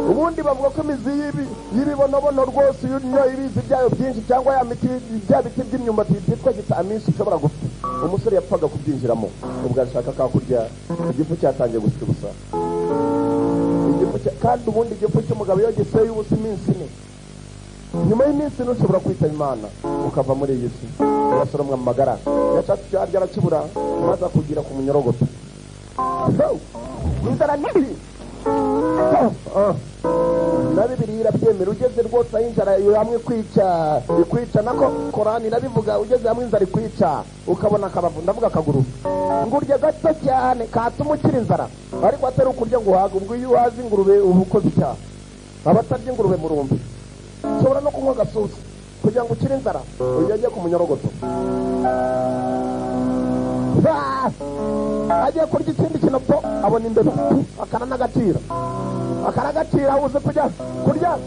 Ubundi bavuga ko imizi y'ibibonobono rwose iyo unyoye ibizi byayo byinshi cyangwa ya miti bya biti by'imyumbati byitwa gitamisi ushobora gupfa. Umusore yapfaga kubyinjiramo, ubwo arashaka kakurya, igifu cyatangiye gusya ubusa. Kandi ubundi igifu cy'umugabo iyo giseye ubusa iminsi ine, nyuma y'iminsi ine ushobora kwitaba Imana ukava muri iyi si. Urasoromwa mu magara, yashatse icyo arya arakibura, maze akugira ku munyorogoto. Inzara nibi na Bibiliya irabyemera, ugeze rwose aho inzara hamwe kwica ikwica, nako Korani irabivuga, ugeze hamwe inzara ikwica ukabona akabavu, ndavuga akaguru, ngo urye gato cyane katuma ukira inzara, ariko atari ukurya ngo uhaga. Ubwo iyo uhaze ingurube uba ukoze icyaha, abatarya ingurube murumbi. Ushobora no kunywa agasusu kugira ngo ukire inzara, ujye ku munyorogoto. Agiye kurya ikindi kinopo abona imbeba, akaranagacira, akaragacira. Uzi kujya kurya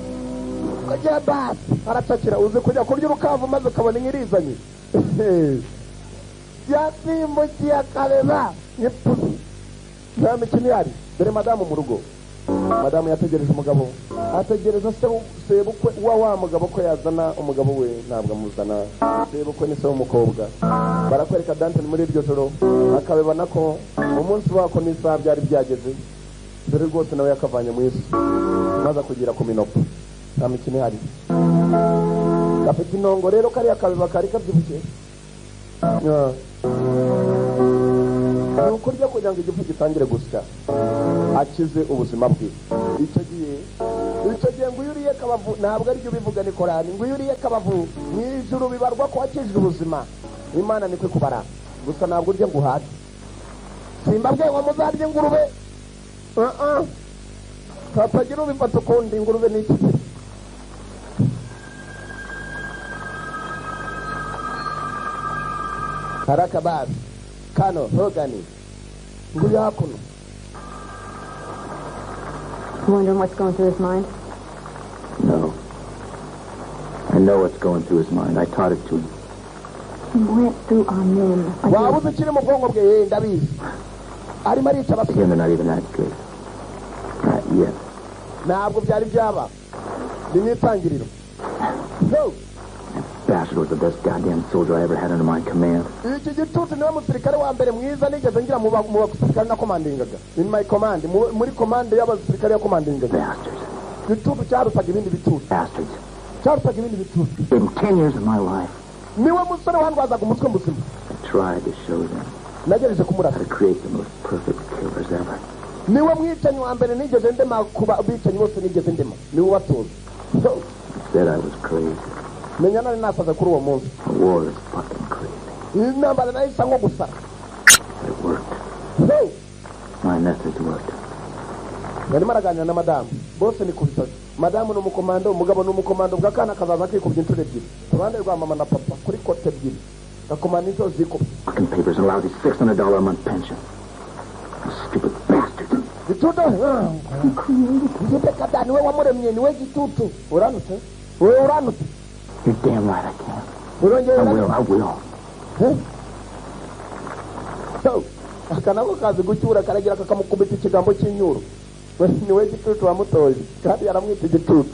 kujya basi aracakira. Uzi kujya kurya urukavu maze ukabona inkirizanye yasimbukiye akabeba nk'ipusi. Nta mikino ihari. Dore madamu mu rugo, madamu yategereje umugabo, ategereza sebukwe wa mugabo ko yazana umugabo we, ntabwo amuzana. Sebukwe ni se w'umukobwa. Barakwereka Danton muri iryo joro, akabibona ko umunsi wako n'isaha byari byageze. Dore rwose nawe yakavanye mu isi, maze kugira ku minopo. Nta mikino ihari. Gafite intongo rero, kariya kabeba kari kabyibushye. Ni ukurya kugira ngo igifu gitangire gusya, akize ubuzima bwe. Icyo gihe ngo iyo uriye kabavu, ntabwo aribyo ubivuga ni Korani, ngo iyo uriye kabavu mu ijuru bibarwa ko wakijije ubuzima. Imana nikwe kubara gusa, ntabwo urya ngo uhate. Simbabwiye ngo muzarye ingurube, hatagira ubifata ukundi. Ingurube ni iki? Harakabasi Kano Hogan nguyu hakuno. Wondering what's going through his mind? No. I know what's going through his mind. I taught it to him. He went through our men. Waba uzi ukiri mu bwonko bwe, ndabizi. Arimo arica abasore. Again, they're not even that good. Not yet. Ntabwo byari byaba. Ni mu itangiriro. No. That bastard was the best goddamn soldier I ever had under my command. Iki gitutu niwe musirikare wa mbere mwiza nigeze ngira mu basirikare nakomandingaga. In my command, muri command y'abasirikare yakomandingaga. Bastards. Gitutu cyarutaga ibindi bitutu. Bastards. Cyarutaga ibindi bitutu. In 10 years of my life. Niwe musore wandwazaga umutwe muzima. I tried to show them. Nagerageje kumurasa. How to create the most perfect killers ever. Niwe mwicanyi wa mbere nigeze ndema kuba bicanyi bose nigeze ndema. Niwe ubatoza. Said I was crazy. Menya nari nasaze kuri uwo munsi. The war is fucking crazy. Intambara nayo isa nko gusara. But it worked. No. My methods worked. Yarimo araganira na madamu. Bose ni ku bisazi. Madamu ni umukomando, umugabo ni umukomando. Ubwo akana kazaza kikubye inshuro ebyiri ku ruhande rwa mama na papa, kuri côté ebyiri, gakomanda inshuro zikubye. Fucking papers and a lousy $600 a month pension. Stupid bastard. Gitutu giteka, niwe wamuremye, niwe gitutu. Uranutse wowe, uranutse. You're damn right I can. Urongera. I will, I will. Eh? So, aka nako kazi gucyura, karagira kakamukubita ikigambo cy'inyuro. We niwe gitutu wamutoje, kandi yaramwita igitutu.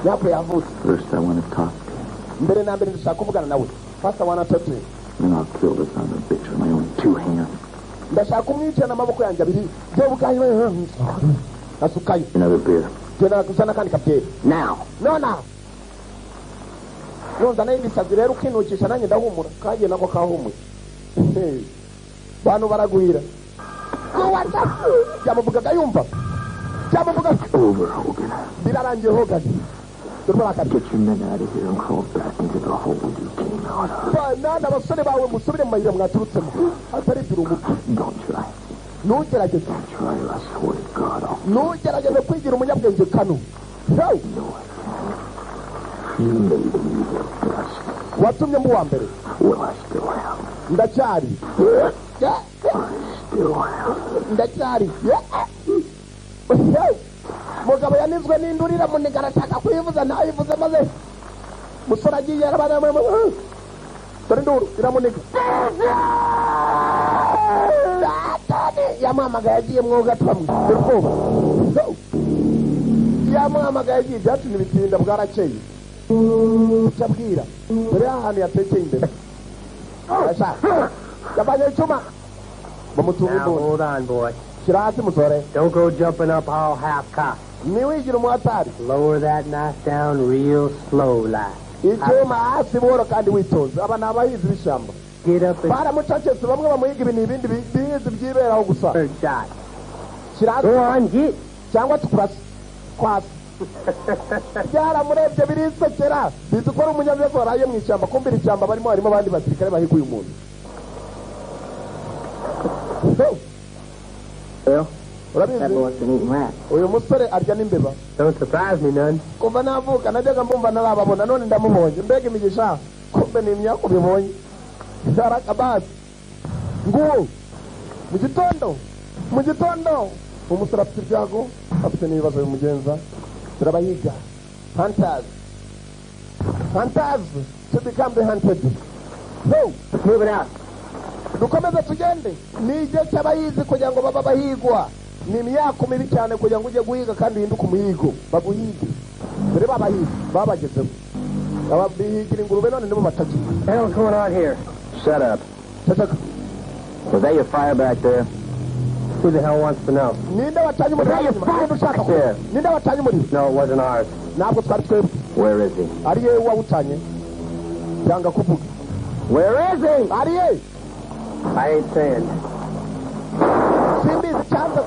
Yapo yavutse. First, I want to talk to him. Mbere na mbere ndashaka kuvugana nawe. First I wanna talk to him. Then I'll kill this son of a bitch with my own two hands. Ndashaka kumwica n'amaboko yanjye abiri byo ubwanyu. Asukayo. Another beer. Genda gusa n'akandi kabyeri. Now. Nona nunzana ibisazi rero ukinukisha, nanjye ndahumura. Kagiye nako kahumuye, bantu baragwira. Byamuvugaga yumva byamuvuga. Over, Hogan. Birarangiye, Hogan. Dore uburakari. Get your men out of here and crawl back into the hole you came out of. Nana abasore bawe, musubire mu mayira mwaturutsemo, atari ibyo urumupfu. Don't try. Ntugerageze. Try or I swear to God, I'll Ntugerageze kwigira umunyabwenge kano. Hey! know I can. You made me the best. Watumye mu wa mbere. Well, I still am. Ndacyari. I still am. Ndacyari. Hey! Mugabo yanizwe n'indurira muniga, arashaka kuyivuza ntayivuze, maze musore agiye arabana. Dore induru iramuniga. Yamuhamagaye agiye mwuga twamwe. Dore ubwoba. Yamuhamagaye agiye, ibyacu ntibitinda, bwarakeye icyo abwira. Dore ahantu yatekeye imbere, arashaka yavanye icyuma bamutunga Now imbunda. hold on, boy. Shyira hasi, musore. Don't go jumping up all half-cocked. Ntiwigire umuhatari. Lower that knife down real slow like. Icyuma hasi buhoro kandi witonze. Aba ni abahinzi b'ishyamba. Get up and Baramucecetse bamwe bamuhiga ibintu, ibindi bihinzi byiberaho gusa. third shot. Shyira hasi. Go on, get. Cyangwa tukurase kwasi. Byaramurebye birisekera, bizi ko ari umunyabibazo waraye mu ishyamba. Kumbira ishyamba barimo, harimo abandi basirikare bahiga uyu muntu. Hey, Well, urabizi that boy's been eating rats. Uyu musore arya n'imbeba. Don't surprise me none. Kuva navuka najyaga mbumva ntarababona, none ndamubonye. Mbega imigisha! Kumbe ni imyaka ubibonye. Arakabasi nguwo. Mu gitondo, mu gitondo, umusore afite ibyago, afite n'ibibazo bimugenza. Turabahiga, hunters, hunters to become the hunted. So Let's move it out. Dukomeze tugende. Ni igihe cy'abahizi kugira ngo babe abahigwa. Ni imyaka mibi cyane kugira ngo ujye guhiga kandi uhinduke umuhigo, baguhige. Dore babahizi babagezeho. Aba bihigira ingurube, none nibo batakiye. The hell's going on here? Shut up. Ceceka. Was that your fire back there? Who the hell wants to know? Ninde wacanye umuriro inyuma? Ninde ushaka ko ninde wacanye umuriro? No, it wasn't ours. Ntabwo twari twebwe. Where is he? Ari yewe wawucanye? Yanga kuvuga. Where is he? Ari ye? I ain't saying. Simbizi cyanza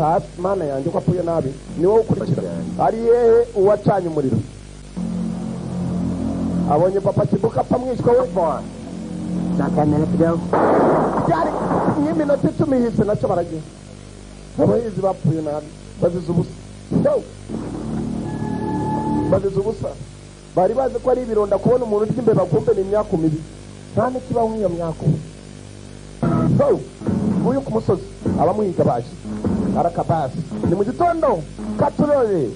hasi. Mana yanjye, ko apfuye nabi! Ni wowe ukurikira. Ari yehe uwacanye umuriro? Abonye papa kibuka apfa, mwishywa we. Not 10 minutes ago? Byari nk'iminota 10 ihise. Nacyo baragiye. Abahizi bapfuye nabi, bazize ubusa. Yo! Bazize ubusa. Bari bazi ko ari ibironda kubona umuntu urya imbeba, kumbe ni imyaku mibi, nta n'ikibaho nk'iyo myaku. So nguyu ku musozi abamuhiga baje. Arakabasi ni mu gitondo katurore.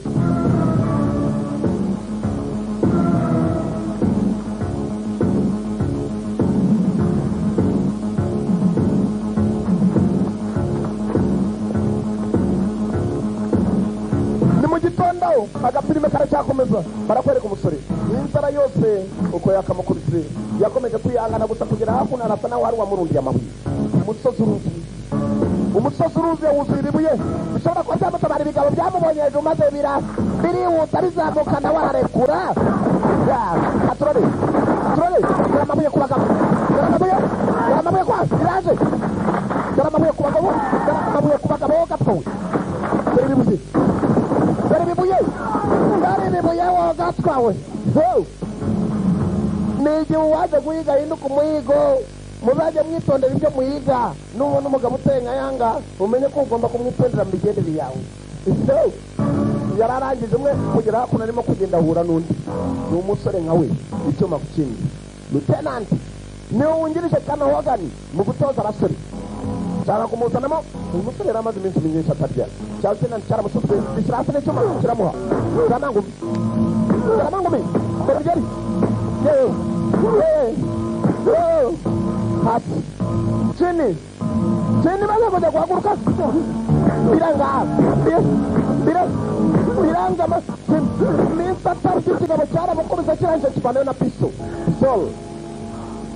Ni mu gitondo, agafilime karacyakomeza. Barakwereka umusore n'inzara yose uko yakamukubise, yakomeje kwihangana gusa kugera hakuno, arasa naho hari uwamurundiye amabuye. Umusozi uruzuye, umusozi uruzuye, wuzuye ibibuye bishobora kuba byamutabara. Ibigabo byamubonye hejuru maze birihuta bizamuka, nawe ararekura. Aturore, aturore. Dore amabuye ku bagabo, dore amabuye, dore amabuye kwa iraje. Dore amabuye ku bagabo, dore amabuye ku bagabo gapfuye. Dore ibibuye, dore ibibuye, dore ibibuye wowe gatwawe. Ni igihe uwaje guhiga ahinduka umuhigo. Muzajye mwitondera ibyo muyiga. Nubona umugabo uteye nka Yanga, umenye ko ugomba kumwitondera mu migendere yawe. Yararangije umwe kugera hakuno, arimo kugenda ahura n'undi, ni umusore nka we, icyuma ku kindi. Lieutenant niwe wungirije Kana Hogan mu gutoza abasore, nshaka kumuzanamo. Uyu musore yari amaze iminsi myinshi atarya. Cya lieutenant cyaramusutse, gishyira hasi n'icyuma kiramuha. Karamangumi, karamangumi, mbere yewe yewe, hasi, chini, chini, maze kujya guhaguruka biranga, biranga. Iminsi atarya, ikigabo cyaramukubise, kirangije kivanayo na pistol pistol.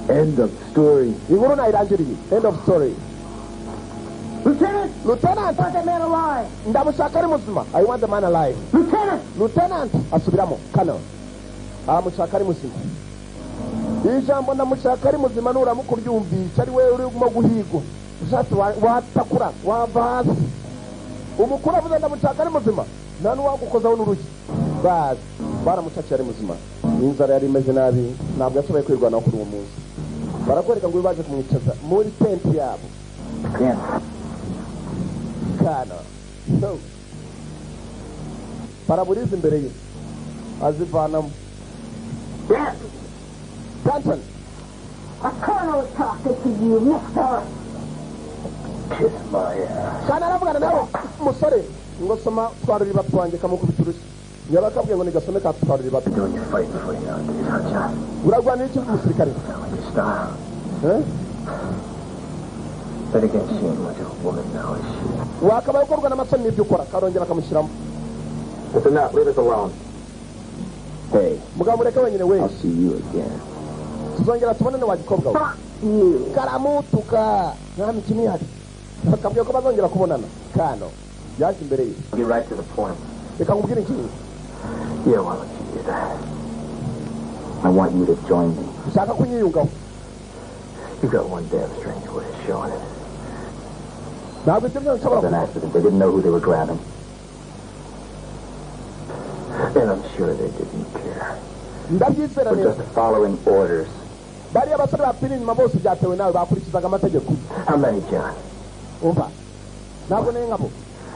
End of story. Inkuru nayirangiriye, end of story. Lieutenant! Lieutenant! I want that man alive! Ndamushaka ari muzima. I want the man alive. Lieutenant! Lieutenant asubiramo kano, aramushaka ari muzima. Ijambo "ndamushaka ari muzima", nuramuka uryumvisha ari we urimo guhigwa, ushatse watakura wava hasi. Umukuru avuze "ndamushaka ari muzima", nta n'uwagukozaho n'urushyi. Bazi baramucakiye ari muzima. Inzara yari imeze nabi, ntabwo yashoboye kwirwanaho kuri uwo munsi. Barakwereka ngo baje kumwicaza muri tenti yabo. Kana no paraburiza imbere ye azivanamo. Danton. A colonel is talking to you, mister. Kiss my ass. Kana aravugana nawe musore ngo soma twarura ibatu wanjye. Kamukubita urushyi, yaba akabwiye ngo nigasome ka twarura ibatu. Doing your fighting for you nowadays, huh, John? Urarwanira iki umusirikare? Not like your style. Eh? Then again, she ain't much of a woman now, is she? Wakabaye ukorwa n'amasoni n'ibyo ukora. Karongera akamushyiramo. That's enough. Leave us alone. Hey, Mugabo, mureke wenyine we. I'll see you again. Tuzongera tubonane wa gikobwa we. Fuck you. Karamutuka, nta mikino ihari. Bakabwiye ko bazongera kubonana. Kano yaje imbere ye. Get right to the point. Reka nkubwire ikintu. Yeah, why don't you do that? I want you to join me. Ushaka kunyiyungaho. You got one damn strange way of showing it. Ntabwo ibyo byose It nshobora was an accident. They didn't know who they were grabbing. And I'm sure they didn't care. Ndabyizera We're neza. just following orders. Bariya basore bapfira inyuma bose byatewe nawe, bakurikizaga amategeko. How many, John? Umva, ntabwo nari nkabo.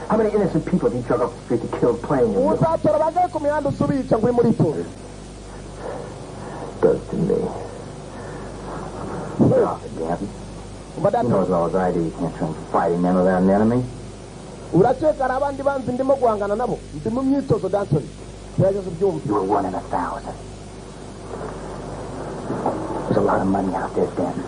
How many innocent people did you drag off the street to kill playing in Uzatora bangahe ku mihanda usubica ngo uri muri tora? Does to me. Stop it, Gavin. Umva, You know data. as well as I do you can't train fighting men without an enemy. Urakeka hari abandi banzi ndimo guhangana nabo? Ndi mu myitozo, Danton, gerageza ubyumve. You were one in 1,000. There's a lot of money out there, Danton.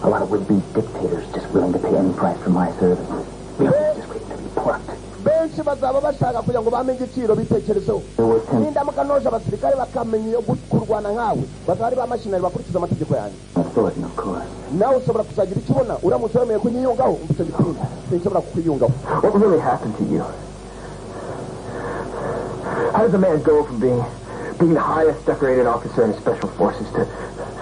A lot of would-be dictators just willing to pay any price for my services. They're just waiting to be plucked. Benshi bazaba bashaka kugira ngo bamenye igiciro, bitekerezeho. They're worth ten Nindamuka noje abasirikare bakamenya iyo kurwana nkawe, bazaba ari ba mashinari bakurikiza amategeko yanjye. Thornton, of course. Nawe ushobora kuzagira icyo ubona uramutse wemeye kunyiyungaho. Umva, icyo gipinga sinshobora kukwiyungaho. What really happened to you? How does a man go from being the highest decorated officer in the special forces to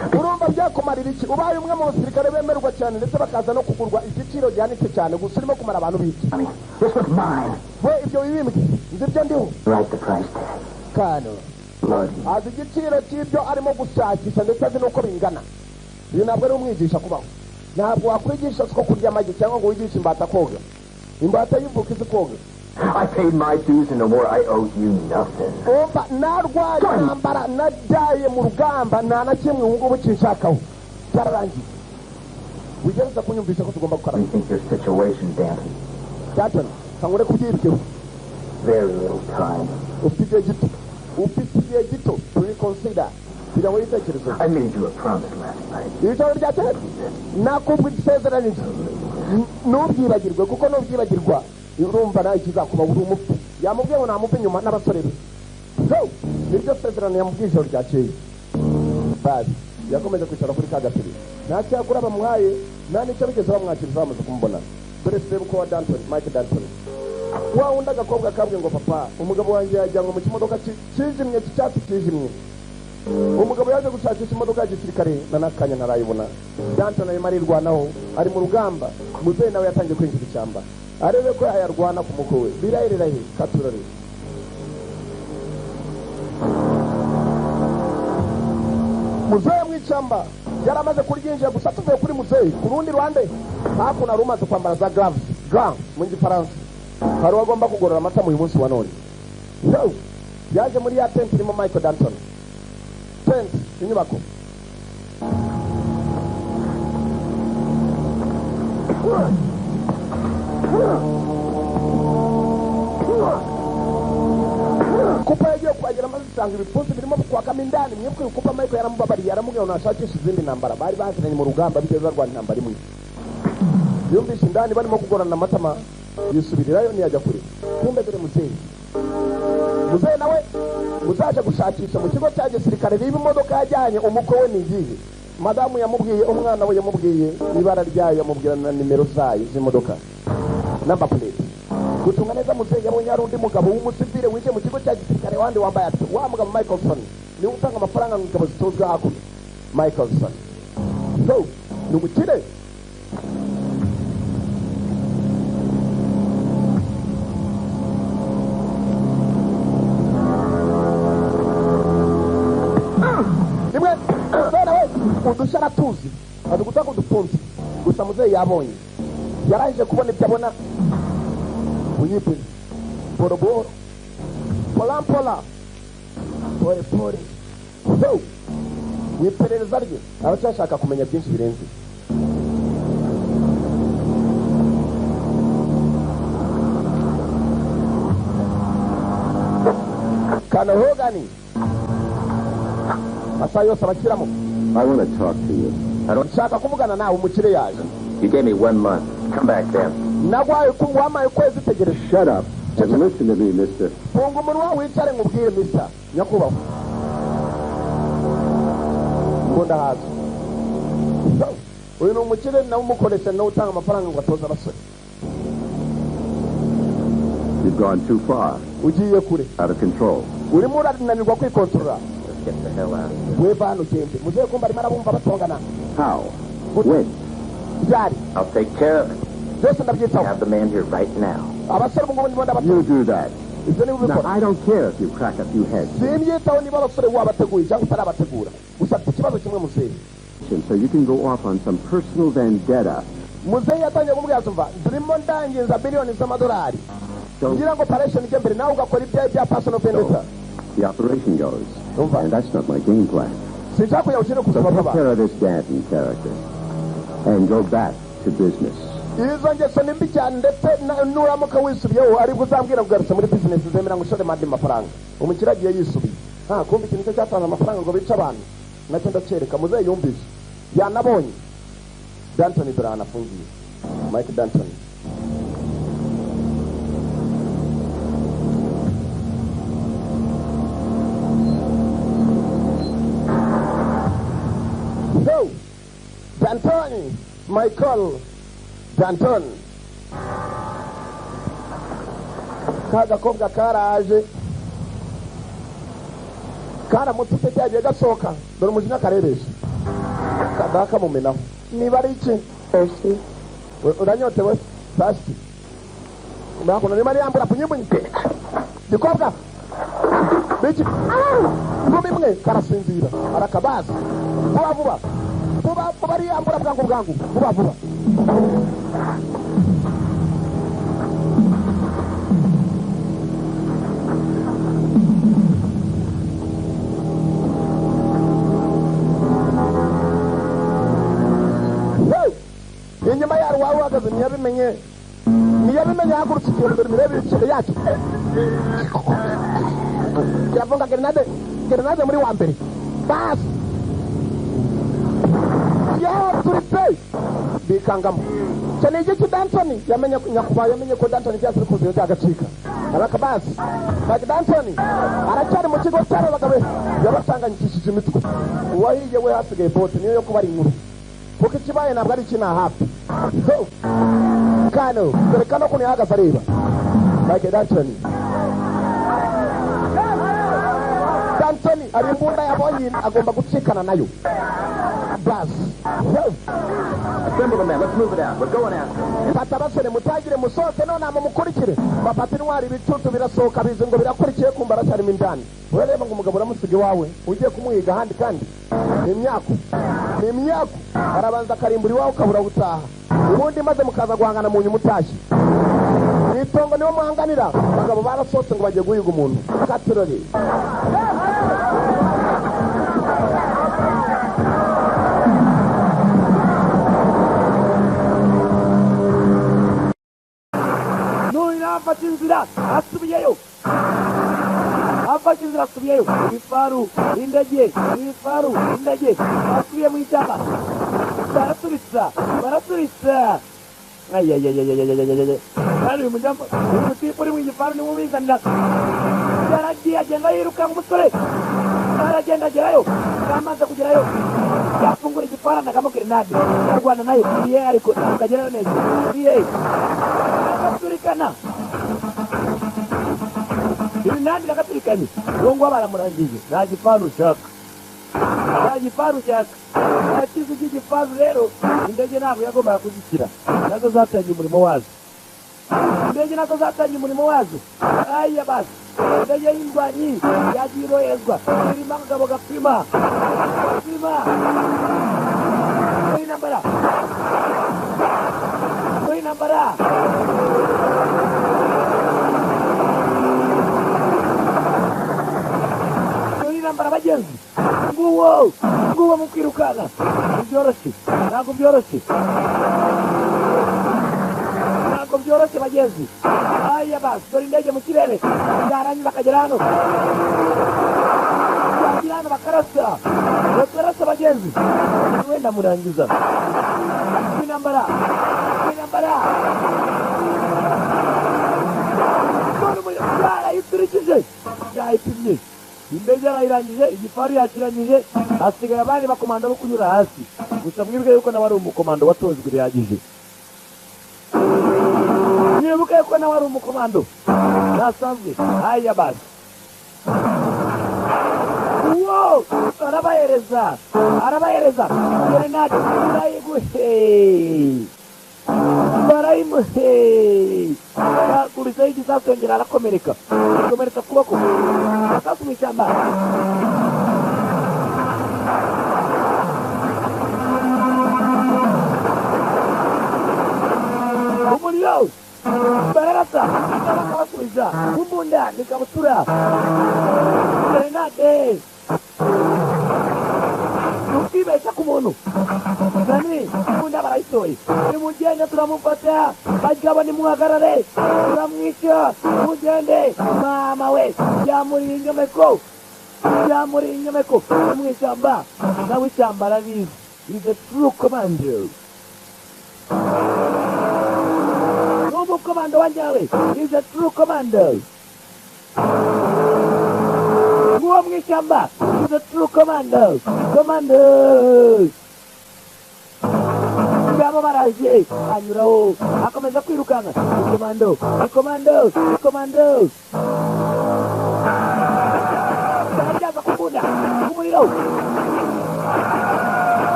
Urumva byakumarira iki ubaye umwe mu basirikare bemerwa cyane, ndetse bakaza no kugurwa igiciro gihanitse cyane, gusa urimo kumara abantu biki? I mean, this was mine. We ibyo wibimbwe, nzi ibyo ndiho. Write the price tag. Kano Blood. azi igiciro cy'ibyo arimo gushakisha, ndetse azi n'uko bingana. Uyu ntabwo ari umwigisha kubaho. Ntabwo wakwigisha siko kurya amagi cyangwa ngo wigishe imbata koga. Imbata yivuka izi koga. I paid my dues in the war. I owe you nothing. Umva, narwaye intambara, najyaye mu rugamba, nta na kimwe ubu ngubu kinshakaho, cyararangiye. Wigereza kunyumvisha ko tugomba gukora. Rethink your situation, Danton. Danton, kangure kubyibweho. Very little time. Ufite igihe gito, ufite igihe gito to reconsider, kugira ngo witekerezeho. I made you a promise last night. Ijoro ryakeye nakubwa isezeranije, ntubyibagirwe, kuko nubyibagirwa urumva nawe ikizakuba, uri umupfu. Yamubwiye ngo namuve inyuma n'abasore be. So niryo sezerano yamubwiye ijoro ryakeye. Bazi yakomeje kwicara kuri ka gatebe, nta cyakora bamuhaye, nta n'icyo bigeze bamwakiriza bamaze kumubona. Dore sebukwe wa Danton, Mike Danton, wa wundi agakobwa kabwiye ngo "Papa, umugabo wanjye yajyanwe mu kimodoka kijimye cy'icyatsi kijimye." Umugabo yaje gushakisha imodoka ya gisirikare, na n'akanya ntarayibona. Danton arimo arirwanaho, ari mu rugamba. Muzehe nawe yatangiye kwinjira ishyamba arebe ko yayarwana ku mukwe we. Birahirirahe katurare. Muzehe mu ishyamba. Yaramaze kuryinjira gusa tuvuye kuri muzeyi. Ku rundi ruhande hakuno hari umaze kwambara za gloves, gants mu gifaransa. Hari uwagomba kugorora amata uyu munsi wa none. Yo! Yaje muri ya tent irimo Michael Danton. Tent, inyubako. Kupa yagiye kuhagera maze usanga ibipfunsi birimo kwakamo indani. Mwebwe kupa Michael yaramubabariye, yaramubwiye ngo nashakishe izindi ntambara. Bari baziranye mu rugamba, bigeze barwana intambara imwe. Yumvise indani barimo kugorana amatama, yisubirirayo ntiyajya kure. Kumbe dore muzeyi. Muzeyi nawe muzaje gushakisha mu kigo cya gisirikare niba imodoka yajyanye umukwe we ni iyihe. Madamu yamubwiye, umwana we yamubwiye ibara ryayo, yamubwira na nimero zayo z'imodoka, number plate. Gutunga neza muzeyi yabonye hari undi mugabo w'umusivile winjiye mu kigo cya gisirikare wandi wambaye ati wa mugabo Michaelson niwe utanga amafaranga ngo ingabo zitozwe hakuno. Michaelson so ni umukire. Rimwe nawe udushya aratuzi azi gutanga udupfunsi gusa. Muzeyi yabonye yarangije kubona ibyo abona bunyibunyi boroboro pola pola pole pole. So mu iperereza rye aracyashaka kumenya byinshi birenze. Kana Hogani amasaha yose abashyiramo. I want to talk to you. I don't. Nshaka kuvugana nawe. Umukire yaje. You gave me one month. Come back then. Nagwaye ku wampaye ukwezi, tegereje. Shut up and listen to me, mister. Funga umunwa wicare nkubwire, mister, nyakubahwa. Ngo ndahaza. Uyu ni umukire nawe umukoresha, nawe utanga amafaranga ngo atoze abasore. You've gone too far. Ugiye kure. Out of control. Urimo urananirwa kwikontorora. Let's get the hell out of here. Weva hano ugende. Muzehe kumva arimo arabumva batongana. How? When? Byari. I'll take care of it. Byose ndabyitaho. Have the man here right now. Abasore ubu ngubu ndimo ndabatora. You do that. Ibyo niba Now, ubikora. I don't care if you crack a few heads. Simbyitaho niba abasore wabateguye cyangwa utarabategura. Gusa mfite ikibazo kimwe, muzehe. So you can go off on some personal vendetta. Muzehe yatangiye kumubwira ati umva, ndimo ndangiza miliyoni z'amadolari So kugira ngo operation ijye mbere, nawe ugakora ibyawe bya personal vendetta. the operation goes. Umva. And that's not my game plan. Sinshaka kujya gukina So kuzima take bw'abantu. care of this Danton character. And go back to business. Izo ngeso ni mbi cyane, ndetse nuramuka wisubiyeho aribwo uzambwira kugarutse muri business, zemera ngo ushore mandi mafaranga. Umukire agiye yisubiye. Nta kumva ikintu cyo cyatanze amafaranga ngo bice abantu nacyo ndacyereka. Muzehe yumvise yanabonye Danton, dore ahantu afungiye Mike Danton. So Danton, Michael Danton, ka gakobwa karaje karamutse cyagiye gasohoka. Dore umujinya kareresha kadaha kamumenaho niba ari iki. Thirsty? Uranyotewe? Thirsty. Hakuno niba yambura punyibunyi gikobwa biki ngumi imwe karasinzira arakabaza vuba vuba vuba vuba, ariyambura bwangu bwangu vuba vuba. Hey! Inyuma yari wari uhagaze ntiyabimenye, ntiyabimenye. Yahagurutse ikintu, dore imirebere yacyo kirafunga grenade, grenade muri wa mbere basi yaturitse bikangamo. Icyo ni igiki? Danton yamenye, nyakubahwa yamenye ko Danton byose bikuziye byagacika arakabasi. Mike Danton aracyari mu kigo cy'aba bagabo yabasanganyikishije imitwe. Uwahiye we hasigaye bote niyo yo kubara inkuru, kuko ikibaye ntabwo ari ikina hafi. So, kano dore kano kuntu yahagaze areba Mike Danton. Danton ari imbunda yabonye agomba gucikana nayo basi. Assemble the men. Let's move it out. We're going after him. Fata abasore mutangire musohoke none mumukurikire. Bafata intwari, ibicucu birasohoka bizi ngo birakurikiye, kumva aracyarimo. Urimo indani, urareba ngo umugabo uramusiga iwawe ugiye kumuhiga ahandi, kandi ni imyaku, ni imyaku. Arabanza akarimbura iwawe ukabura gutaha, ubundi maze mukaza guhangana mu nyuma utashye mu itongo niwo muhanganira. Abagabo barasohotse ngo bagiye guhiga umuntu katurori. Afata inzira asubiyeyo, afata inzira asubiyeyo. Ibifaru, indege, ibifaru, indege, asubiye mu ishyamba. Barasubiza, barasubiza. Ayayayayayayayay, kandi uyu mujambo, uyu mutipe uri mu gifaru niwe ubizanira. Yaragiye agenda yirukanka, umusore aragenda agerayo. Amaze kugerayo yafungura igifaru, anagamo grenade, arwana nayo iye, ariko ntabwo agerayo neza iye, agaturikana ibinani, biragaturikanye. Uwo nguwo baramurangije. Nta gifaru ushaka, nta gifaru ushaka, nta kizu cy'igifaru. Rero indege ntabwo yagombaga kuzishyira, nazo zatangiye umurimo wazo. Indege nazo zatangiye umurimo wazo. Aya basi, indege y'indwanyi yagiye iroherezwa, irimo akagabo gapima gapima intambara, intambara. Intambara bagenzi, nguwo nguwo mu kwirukanka ntibyoroshye, ntabwo byoroshye, ntabwo byoroshye bagenzi. Aya basi, dore indege mu kirere, yarangiza akagera hano, yagira hano bakarasa, bakarasa bagenzi. Wenda murangiza intambara, intambara yarayiturikije, yayipimye indege, yarayirangije, igifaru yakirangije, hasigaye abandi bakomando bo kunyura hasi gusa. Mwibuke yuko nawe ari umukomando watojwe bihagije, mwibuke yuko nawe ari umukomando ntasanzwe. Haya basi, uwo arabahereza, arabahereza grenade, barayiguhe, barayimuhe, bakurizaho igisasu, yongera arakomereka, akomeretsa ukuboko, amasasu mu ishyamba. Umuriro, bararasa, bakabasubiza imbunda n'ikabutura, grenade. Ntukibeshya ku muntu nani, imbunda barayitoye. Nimugende turamufata bagabo, nimuhagarare turamwica, mugende. Mama we, byamuriye inyomeko, byamuriye inyomeko mu ishyamba. Nawe ishyamba arabizi, is a true commander, ni umukomando wa nyawe, is a true commander. Nguwo mu ishyamba is a true commander, commander. Ngabo baraje, anyuraho akomeza kwirukanka. Komando, komando, komando, barajyaza kubunda umuriro.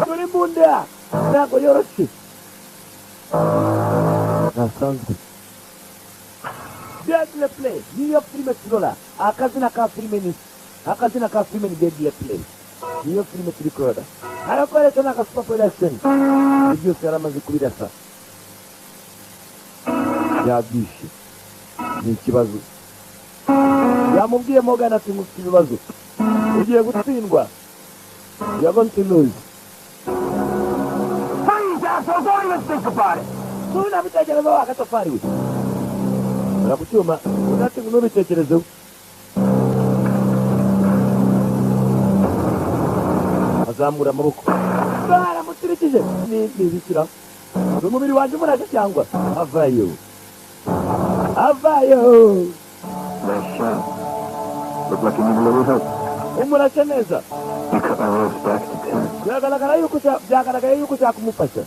Dore imbunda ntabwo yoroshye, ntasanzwe. Deadly Play niyo filime turola. Akazina ka filime ni, akazina ka filime ni Deadly Play, niyo filime turi kurora. Harakoresha n'aka Super Production. Ibyo byose yaramaze kubirasa, yabyishe. Ni ikibazo yamubwiye Morgan, ati ngufite ibibazo, ugiye gutsindwa, you are going to lose. Please, assholes, don't even think about it. Tunabitekerezaho agatafari we barakucyuma, unati ngo ntubitekerezeho. Azamura amaboko, baramuturikije. Nibikira umubiri wanjye umuraje cyangwa avayo, avayo. Nice shot. Looked like you need a little help. Umurashe neza. You cut my ropes back to 10. Byagaragaye yuko ushaka kumufasha.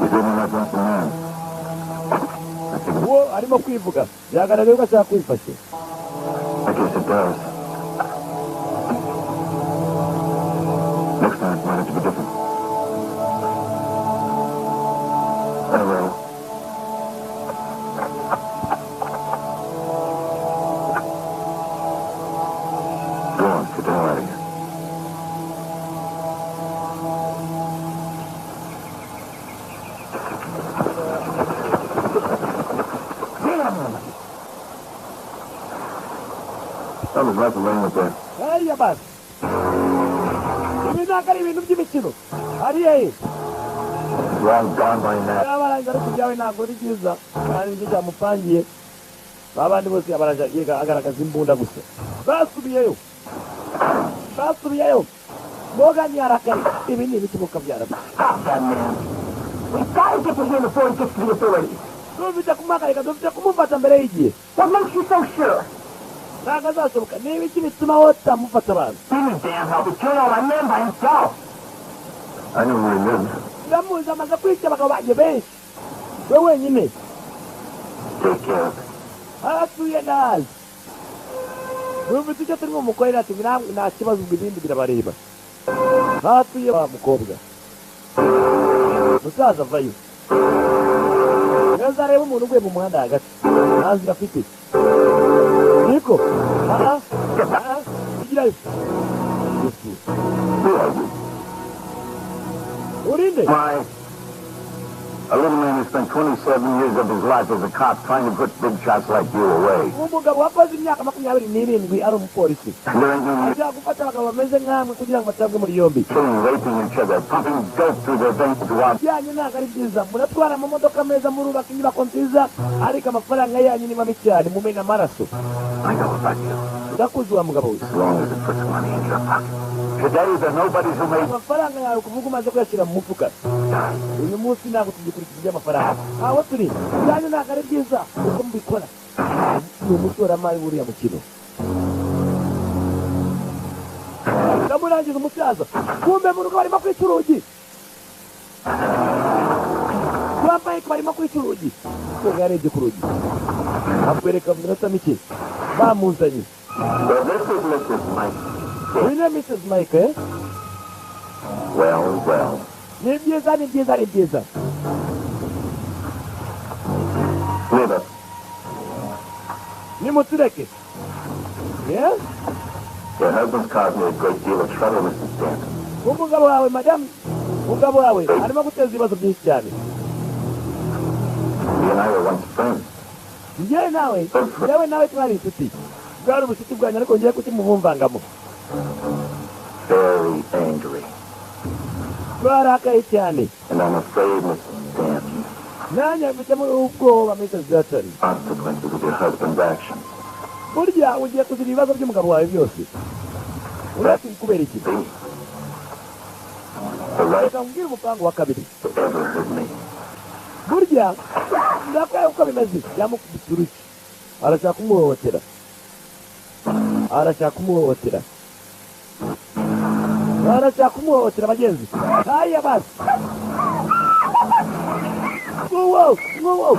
You didn't let one for man. Uwo arimo kwivuga, byagaragaye yuko ashaka kwifasha. I guess it does. Next time, might have to be different. I will. Something's right wrong with that. Hariya basi. Ibi ntabwo ari ibintu by'imikino. Hariya ye. Long gone by now. Yabarangiza ariko ibyawe ntabwo ari byiza. Kandi nicyo cyamupangiye. Babandi bose yabarangiza agaragaza imbunda gusa. Basubiyeyo. Basubiyeyo. Morgan yarakaye. Ibi ni ibiki mukabyara. Stop that man. We've got to get to him before he gets to the authorities. Dufite kumuhagarika, dufite kumufata mbere y'igihe. What makes you so sure? Ntabwo azashoboka. Ni ibiki bituma wotamufata abantu? He damn help. He killed all my men by himself. I know where he lives. Ndamuzi amaze kwica abagabo banjye benshi. We wenyine. Take care of it. Aratuye nazi. Dufite icyo turimo mukorera ati nta kibazo ubwo ibindi birabareba. Hatuye wa mukobwa. Musaza avayo. Neza areba umuntu uguye mu muhanda hagati. Nta nzira afite. Niko. Aha. Aha. Igirayo. Who are you? Urinde. Why, a little man who spent 27 years of his life as a cop trying to put big shots like you away. Umugabo wakoze imyaka 27 ari umupolisi. There ain't no Ajya gufata abagabo bameze nkamwe kugira ngo batabwe muri yombi. killing, raping each other, pumping dope through their veins while Byanyu ntabwo ari byiza. Muratwara amamodoka meza, murubaka inyubako nziza, ariko amafaranga yanyu ni mabi cyane, mumena amaraso. I know about you. Ndakuzi wa mugabo we. As long as it puts money in your pocket. Today, the nobodies who made Amafaranga yawe kuvuga umaze kuyashyira mu mufuka. Uyu munsi ntabwo tugikurikiza iby'amafaranga. Aho turi, byanyu ntabwo ari byiza uko mubikora. Ni umushoramari w'uriya mukino. Ndamurangiza umusaza. Kumbe mu rugo barimo kwica urugi. Kwa Mike barimo kwica urugi. Koga yarebye ku rugi. Akwereka mu minota mike. Bamuzanye. Well, this is Mrs. Mike. Uyu ni Mrs. Mike, eh? Well, well. Ni byiza, ni byiza, ni byiza. Leave us. Nimutureke. Yes? Your husband's caused me a great deal of trouble, Mrs. Stanton. Umugabo wawe, madamu, umugabo wawe arimo guteza ibibazo byinshi cyane. He and I were once friends. Njyewe nawe twari inshuti. Bwari ubucuti bwanyu ariko ngiye kukimubumvangamo. Very angry. Twarakaye cyane. And I'm afraid, Mrs. Stanton, Nanjye mfitemo ubwoba, Mrs. Stanton. consequences of your husband's actions. Burya ugiye kugira ibibazo by'umugabo wawe byose. Uretse kubera iki? Be the right Reka nkubwire umupango wa kabiri. to ever hurt me. Burya ndakwaye uko bimeze. Yamukubise urushyi. Arashaka kumuhohotera. Arashaka kumuhohotera. Arashaka kumuhohotera bagenzi. Haya basi. Nguwo, nguwo.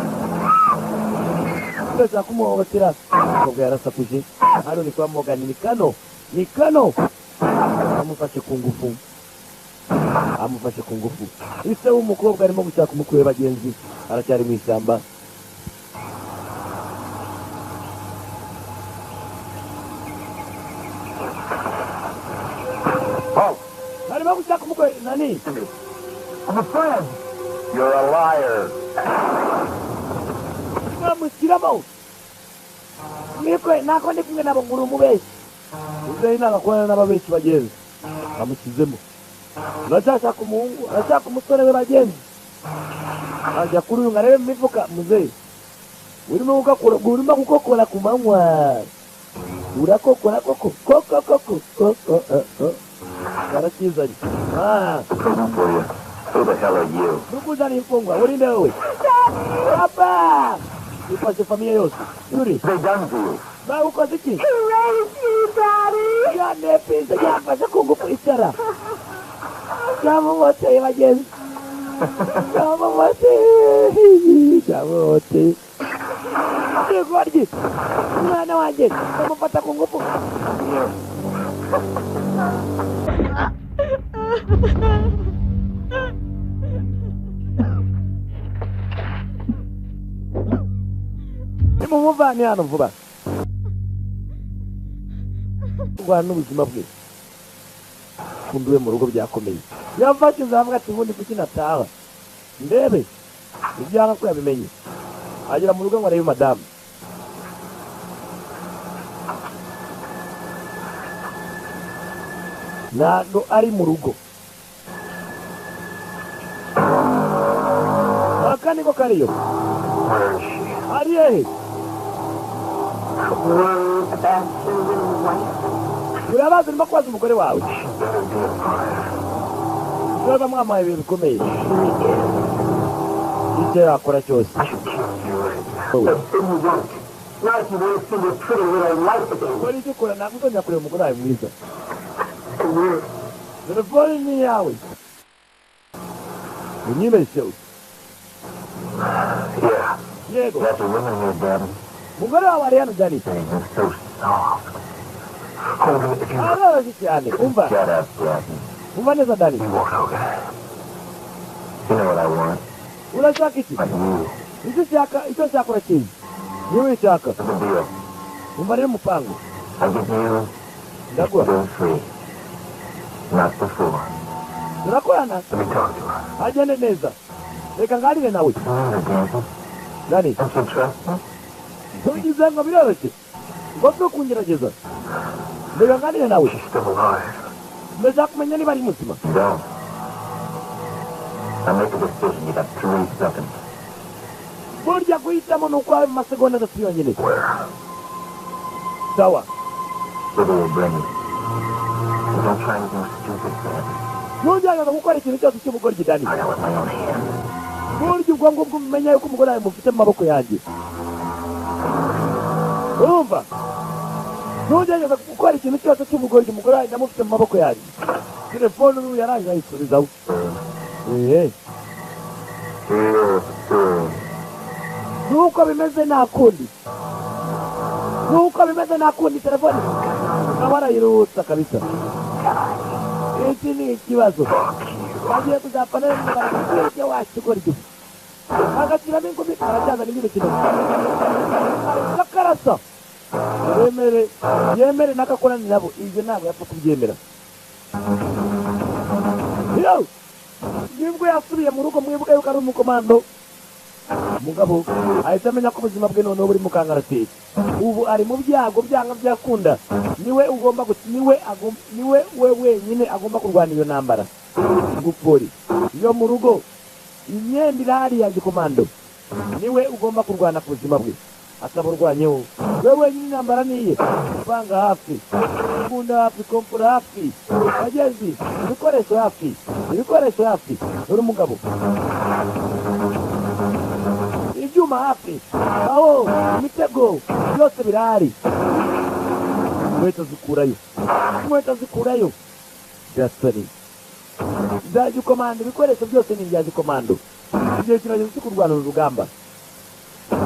Arashaka kumuhohotera. Umukobwa yarasakuje. Hano ni kwa Morgan, ni kano. Ni kano. Amufashe ku ngufu. Amufashe ku ngufu. Ise w'umukobwa arimo gushaka umukwe we bagenzi. Aracyari mu ishyamba. Oh, Arimo gushaka umukwe nani? I'm a friend. You're a liar. Bamushyiramo. Nikwe nako ndi kumwe nabo nguri umubeshyi. Uzeyi nagakorana n'ababeshyi bagenzi. Bamushyizemo. Aracyashaka umuhungu, arashaka umusore we bagenzi. Ajya kuri uyu ngo arebe mu mifuka muzeyi. Urimo gukora, urimo gukokora ku manywa. Urakokora koko koko koko koko eh, eh. Karakizanye. Ah, Present for you. Who the hell are you? Nukuzana imfungwa, urinde wowe? Papa! Ifashe famiye yose. Yuri, They done to you? bawukoze iki? Rape you, Daddy! Yanepinze yafashe ku ngufu icara. Cyamumoteye bagenzi. Cyamumoteye. Cyamumoteye. Igoryi. Umwana wanjye bamufata ku ngufu. Here. Nimumuvane hano vuba. Kurwana n'ubuzima bwe. Kumbi we mu rugo byakomeye. Yafashe inzira ati ubundi kuki nataha? Ndebe. Ibyanga ko yabimenye. Agera mu rugo ngo arebe madamu. Ntabwo ari mu rugo. Aka niko kariyo. Where is she? Ari hehe? Worried about your little wife? Urabaza, urimo kubaza umugore wawe. She better be alive. Niba mwamuhaye ibintu bikomeye. She is. Icyo yakora cyose. I should kill you right now. Wowe. But you won't. Not if you want to see your pretty little wife again. Kora icyo ukora, ntabwo uzongera kureba umugore wawe mwiza. And you Telefone ni iyawe, unyibeshyeho. Yeah. Yego. Got the women here, Daddy. Umugore wawe ari hano, Danny. Thing is so soft. Hold it if you Aroroshye cyane, umva. Shut up, Daddy. Umva neza, Danny. You won't hold it. You know what I want? Urashaka iki? Like you. Icyo ushaka, icyo nshaka urakizi, niba ubishaka. The deal. Umva rero umupango. I give you Ndaguha. go free. Not before. Turakorana. Let me talk to her. Agende neza, reka nganire nawe. Remember, Dancy? Danny. Don't you trust me? Ntugize ngo biroroshye ngo byo kungerageza. Reka nganire nawe. She's still alive. Ndashaka kumenya niba ari muzima. You don't. Now make a decision. You got 3 seconds. Burya guhitamo ni ukwawe mu masegonda 3 yonyine. Where? Sawa. Where they will bring you. And don't try anything stupid, Dancy. Ntugerageza gukora ikintu cyose cy'ubugoryi, Danny. I got with my own hands. Burya ubwo ngubwo umenya yuko umugore wawe mufite mu maboko yanjye, urumva? Ntugerageza gukora ikintu cyose cy'ubugoryi, umugore wawe ndamufite mu maboko yanjye. Telefone ubu yarangije ayisubizaho. Eee. Real soon. Nuko bimeze, nta kundi, nuko bimeze, nta kundi. Telefone nawe arayiruhutsa kabisa. Iki ni ikibazo bagiye kuzapfa nawe barakubwira wakigoryi, agashyiramo ingumi, aracyazana indi mikino akarasa. Yemere, yemere n'akakorana nabo, ibyo ntabwo yapfa kubyemera. Yo! Nibwo yasubiye mu rugo. Mwibuke yuko ari umukomando. Umugabo ahita amenya ko ubuzima bwe noneho buri mu kangaratete. Ubu ari mu byago, byanga byakunda niwe ugomba niwe niwe we wenyine agomba kurwana iyo ntambara. Ngupfori iyo mu rugo, imyenda irahari ya gikomando, niwe ugomba kurwana ku buzima bwe, ataburwanyeho we wenyine. Intambara niye. Banga hafi, imbunda hafi, kompura hafi, bagezi, ibikoresho hafi, ibikoresho hafi. Dore umugabo, ibyuma hafi aho, imitego byose birahari. Inkweto zikurayo, inkweto zikurayo. Gasore bya gikomando, ibikoresho byose ni ibya gikomando. Igihe kirageze cyo kurwana uru rugamba,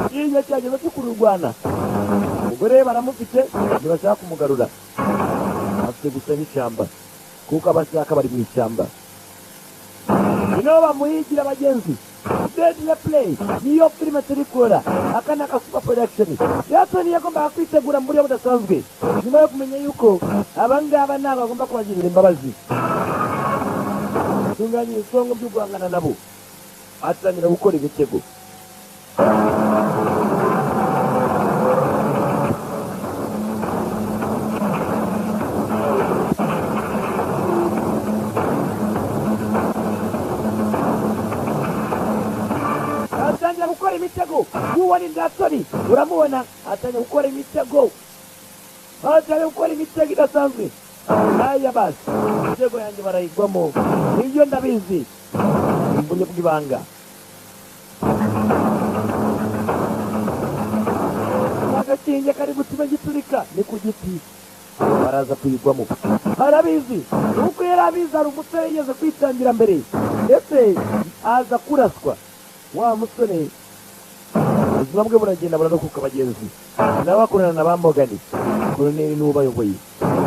igihe kirageze cyo kururwana. Umugore we baramufite, ntibashaka kumugarura, afite gusa n'ishyamba, kuko abashaka bari mu ishyamba, ni nabo bamuhigira. Abagenzi, Deadly Prey niyo filime turi kora. Aka ni akasupa production. Yatoni yagombaga kwitegura mu buryo budasanzwe nyuma yo kumenya yuko abangaba ntabwo bagomba kubagirira imbabazi. Tunganya ibisongo byo guhangana nabo, atangira gukora ibitego. Atangira gukora imitego. Uwo ni Ndatoni, uramubona, atangira gukora imitego, atangira gukora imitego idasanzwe. Aya basi, imitego yanjye barayigwamo, nibyo ndabizi mu buryo bw'ibanga. Agakinge kari gutuma giturika ni ku giti, baraza kuyigwamo, arabizi. Nuko yari abizi, hari umusore yigeze kwitangira mbere, ndetse aza kuraswa. Wa musore ubuzima bwe buragenda burarokoka. Bagenzi nawe akorana na ba Morgan, koloneli niwe ubayoboye,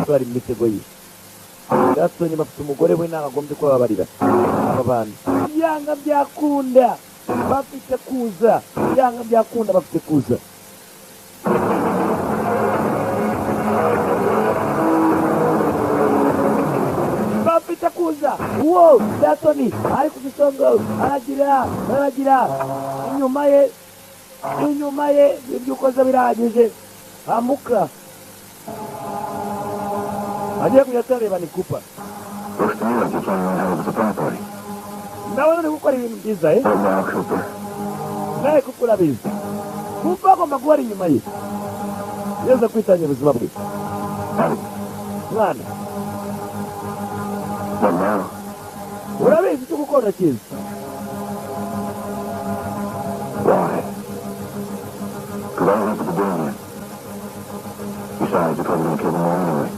bari mu mitego ye. Gaston bafite umugore we, ntabwo agombye kubabarira aba bantu. Byanga byakunda bafite kuza, byanga byakunda bafite kuza. Bafite kuza. Uwo Datoni ari ku gisongo, aragira, aragira inyuma ye, inyuma ye. Ibyo ukoze birahagije, amuka agiye kujya atareba ni kupa. Looks to me like you're planning on having a surprise party. Ndabona uri gukora ibintu byiza, eh? Right now, Cooper. Nawe kuko urabizi, kuko agomba guhora inyuma ye, yeza kwitangira ubuzima bwe. Mwana. What now? Urabizi icyo gukora cyiza. Why? Because I don't like what you're doing yet. Besides, you're probably gonna kill them all anyway.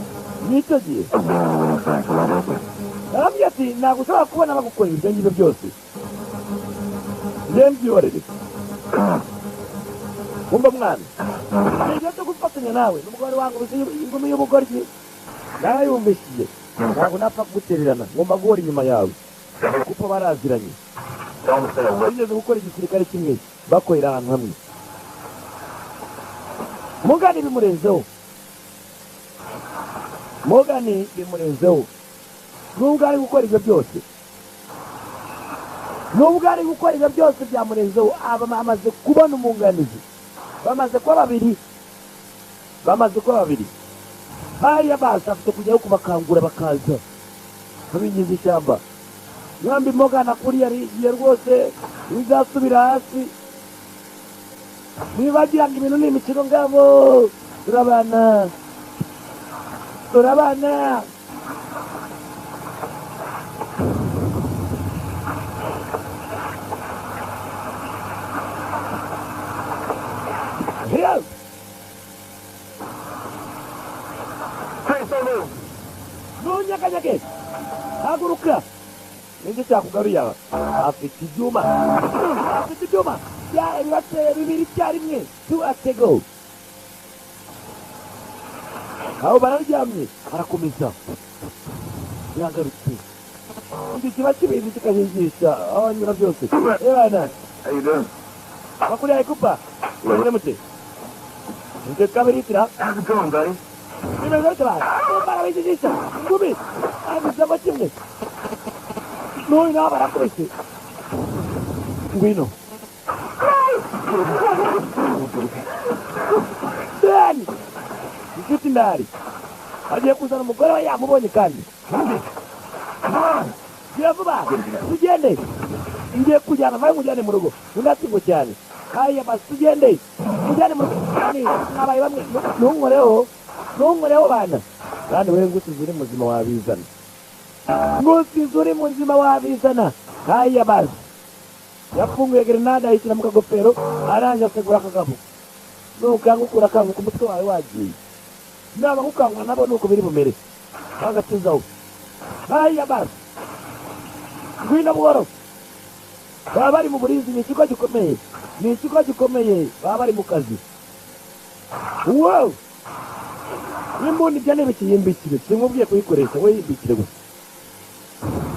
Nicyo gihe. I'll be on the winning side, so I'll help you. Arambwira ati ntabwo ushobora kubona bagukorera ibyo ngibyo byose, njyewe mbyihorere. Come on. Wumva mwana, ni igihe cyo gufatanya nawe n'umugore wangu ingumi y'ubugoryi narayumvishije, ntabwo napfa kugutererana, ngomba guhora inyuma yawe kuko baraziranye. Tell them to stay away. Bigeze gukora igisirikare kimwe, bakorera ahantu hamwe. Morgan bimurenzeho, Morgan bimurenzeho. Nubwo ari gukora ibyo byose, nubwo ari gukora ibyo byose byamurenzeho. Aba bamaze kubona umwunganizi, bamaze kuba babiri, bamaze kuba babiri. Hariya basi afite kujyayo kubakangura bakaza babinjiza ishyamba. Mwambi Morgan akuriye arigiye rwose bizasubira hasi. Nibagira ngo ibintu ni imikino, ngabo turabana, turabana. Here! Please don't move. Ntunyeganyege, haguruka. Nicyo cyakugaruye aba afite ibyuma, afite ibyuma bibateye bibiri icyarimwe, two at a go. Aho bararyamye arakomeza yagarutse, iki kiba kibizi kikajigisha aho anyura byose ebana. How you doing? Amakuru yawe, Cooper? Mumeze mute? Nje kabiritira. How's it going, buddy? Bimeze bite bana? Barabijijisha ingumi abizamo kimwe, n'uyu nawe barakubise. Ngwino Dani, inshuti ndari agiye kuzana umugore we, yamubonye kandi. Gira vuba tugende, ngiye kujyana nawe, nkujyane mu rugo. Undi ati ngo cyane haya basi tugende mujyane mu rugo. Mwabaye bamwe, ntunkoreho, ntunkoreho bana. Kandi we ngusize uri muzima wabizana, ngusize uri muzima wabizana. Haya basi yafunguye grenade ayishyira mu kagofero, arangije asegura akagabo. Nukanga urakanguka umutwe wawe wagiye, naba gukangwa nabo nuko biri bumere bagatuzaho. Haya basi ngwino buhoro. Baba bari mu burinzi, ni ikigo gikomeye, ni ikigo gikomeye, baba bari mu kazi. Wow, n'imbunda ibyo ntibikiyimbikire, sinkubwiye kuyikoresha we, yimbikire gusa,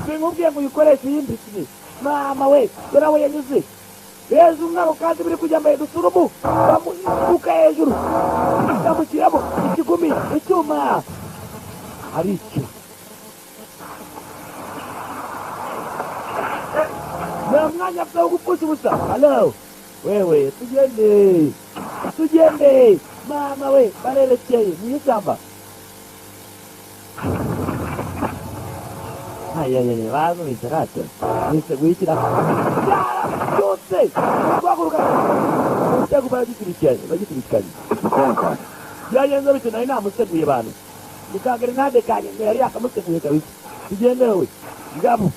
sinkubwiye ngo uyikoreshe, uyimbikire. Mama we, dore aho yanyuze hejuru mwabo kandi biri kujya mbere dusurumu bamuka hejuru bamushyiramo ikigumi icyuma hari icyo nta mwanya afite wo gupfusha ubusa. Halo wewe, tugende, tugende. Mama we, barerekeye mu ishyamba. Ayayaya, bankubise rata niseguye ikira byose guhaguruka cyangwa baragikurikiranye, bagikurikiranye. It's McClellan card. Byagenze bite? Nari namuseguye abantu mukagera intande kanjye ngo yari yakamuseguye kabisa. Tugende wowe. Ngabo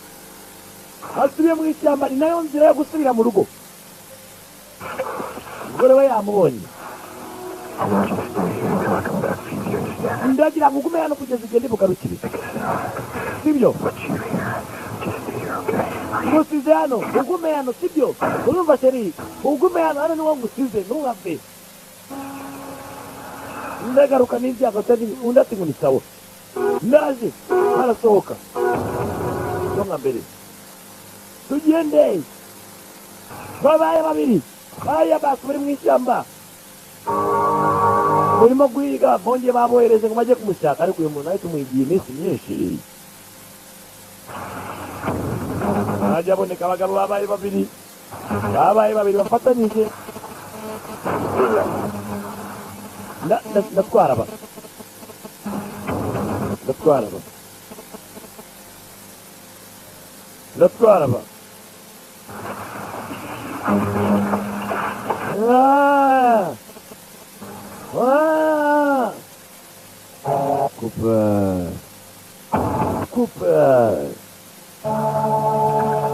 asubiye mu ishyamba, ni nayo nzira yo gusubira mu rugo. Umugore we yamubonye. I want you to stay here until I come back for you. You understand? Ndagira ngo ugume hano kugeza igihe ndibugarukire, sibyo? Put you here. Just stay here, okay? Ngusize hano, ugume hano, sibyo? Urumva chérie? Ugume hano, hano niwo ngusize, ntuhave, ndagaruka n'ibyago. Undi ati ngo ni sawa, ndaje. Arasohoka nka mbere. Tugende. Babaye babiri bariya basi bari mu ishyamba burimo guhiga, bongeye babohereje ngo bajye kumushaka, ariko uyu muntu nawe tumuhigiye iminsi myinshi hajya aboneka. Abagabo babaye babiri, babaye babiri bafatanyije. Ndatwara aba, ndatwara aba. Iratwara ba. Ah! Ah! Cooper. Cooper.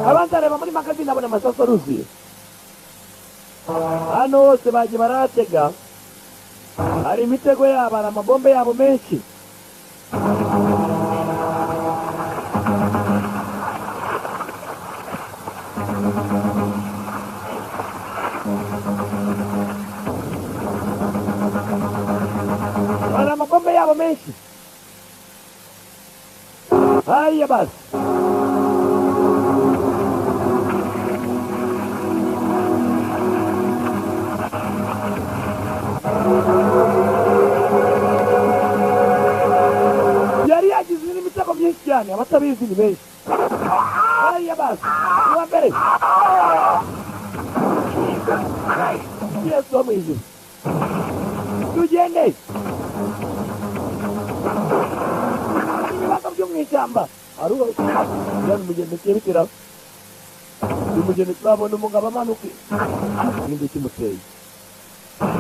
Abanza areba muri magazine abona amasasu aruzuye. Hano hose bagiye baratega. Hari imitego yabo, hari amabombe yabo menshi. Hari amabombe yabo menshi. Haya basi. Yari yagize n'imitego myinshi cyane, abatabizi ni benshi. Haya basi. Uwa mbere. Yesu wo mu ijuru. Tugende. Ibibazo byo mu ishyamba. Aruba bimugendekeye bitera. Bimugendekeye babona umugabo amanuka. Ninde kimuteye?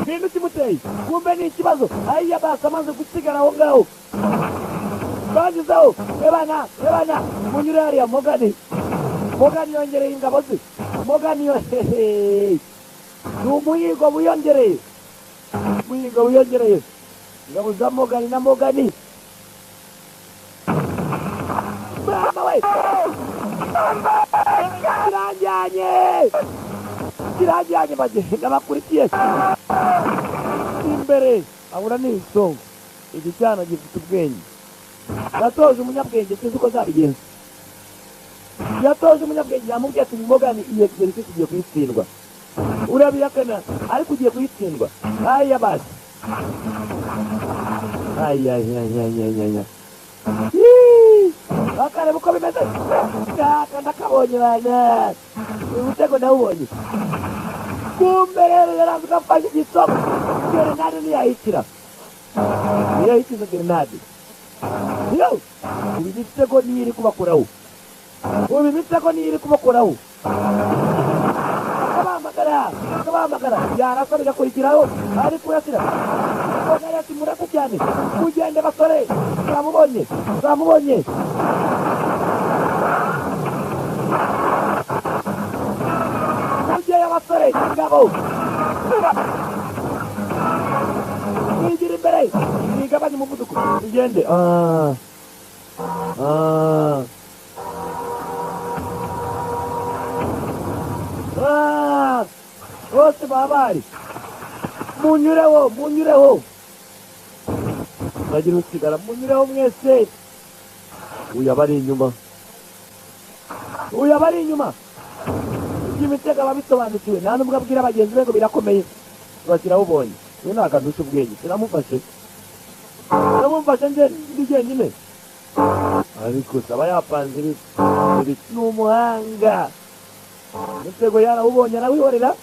Ninde kimuteye? Kumbe ni ikibazo. Haya basi amaze gusigara aho ngaho. Bagezeho. Ebana, ebana. Munyure hariya Mogani. Mogani yongereye ingabo ze. Mogani yongereye. Ni umuhigo wiyongereye. Umuhigo wiyongereye. Ingabo za Mogani na Mogani. Mama we! Kirajyanye! Kirajyanye bagenda bakurikiye. Imbere abura n'isongo. Iki cyana gifite ubwenge. Yatoje umunyabwenge sinzi uko azabigenza. Yatoje umunyabwenge yamubwiye ati Mogani iyi exercice igiye kuyitsindwa. Urabihakana ariko ugiye kuyitsindwa. Haya basi. Ay ay ay ay ay ay. Akareba uko bimeze. Aka ndakabonye bana. Uyu mutego ndawubonye. Kumbe rero yarazi ko afashe igisoko. Gerenade ntiyayikira. Ntiyayikiza gerenade. Yo! Ubu imitego niyo iri kubakoraho. Ubu imitego niyo iri kubakoraho. Akabahamagara, akabahamagara. Yarasa bigakurikiraho. Ari kurasira. Mogani ati murasa cyane. Mugende basore. Zamubonye. Zamubonye. Mujyeyo basore. Ingabo. Mwigira imbere. Mwigabanye umuvuduko. Mugende. Ah. Ah. Ah. Bose babari. Munyureho, munyureho. Bagira usigara munyureho mwese. Uyu abari inyuma. Uyu abari inyuma. Imitego ababisobanukiwe nta nubwo abwira bagenzi be ngo birakomeye. Bakirawubonye. Uyu ni akandusha ubwenge. Kiramufashe. Kiramufashe nje ndi jyenyine. Ariko saba yapanze ibi. Ni umuhanga. Umutego yarawubonye arawihorera.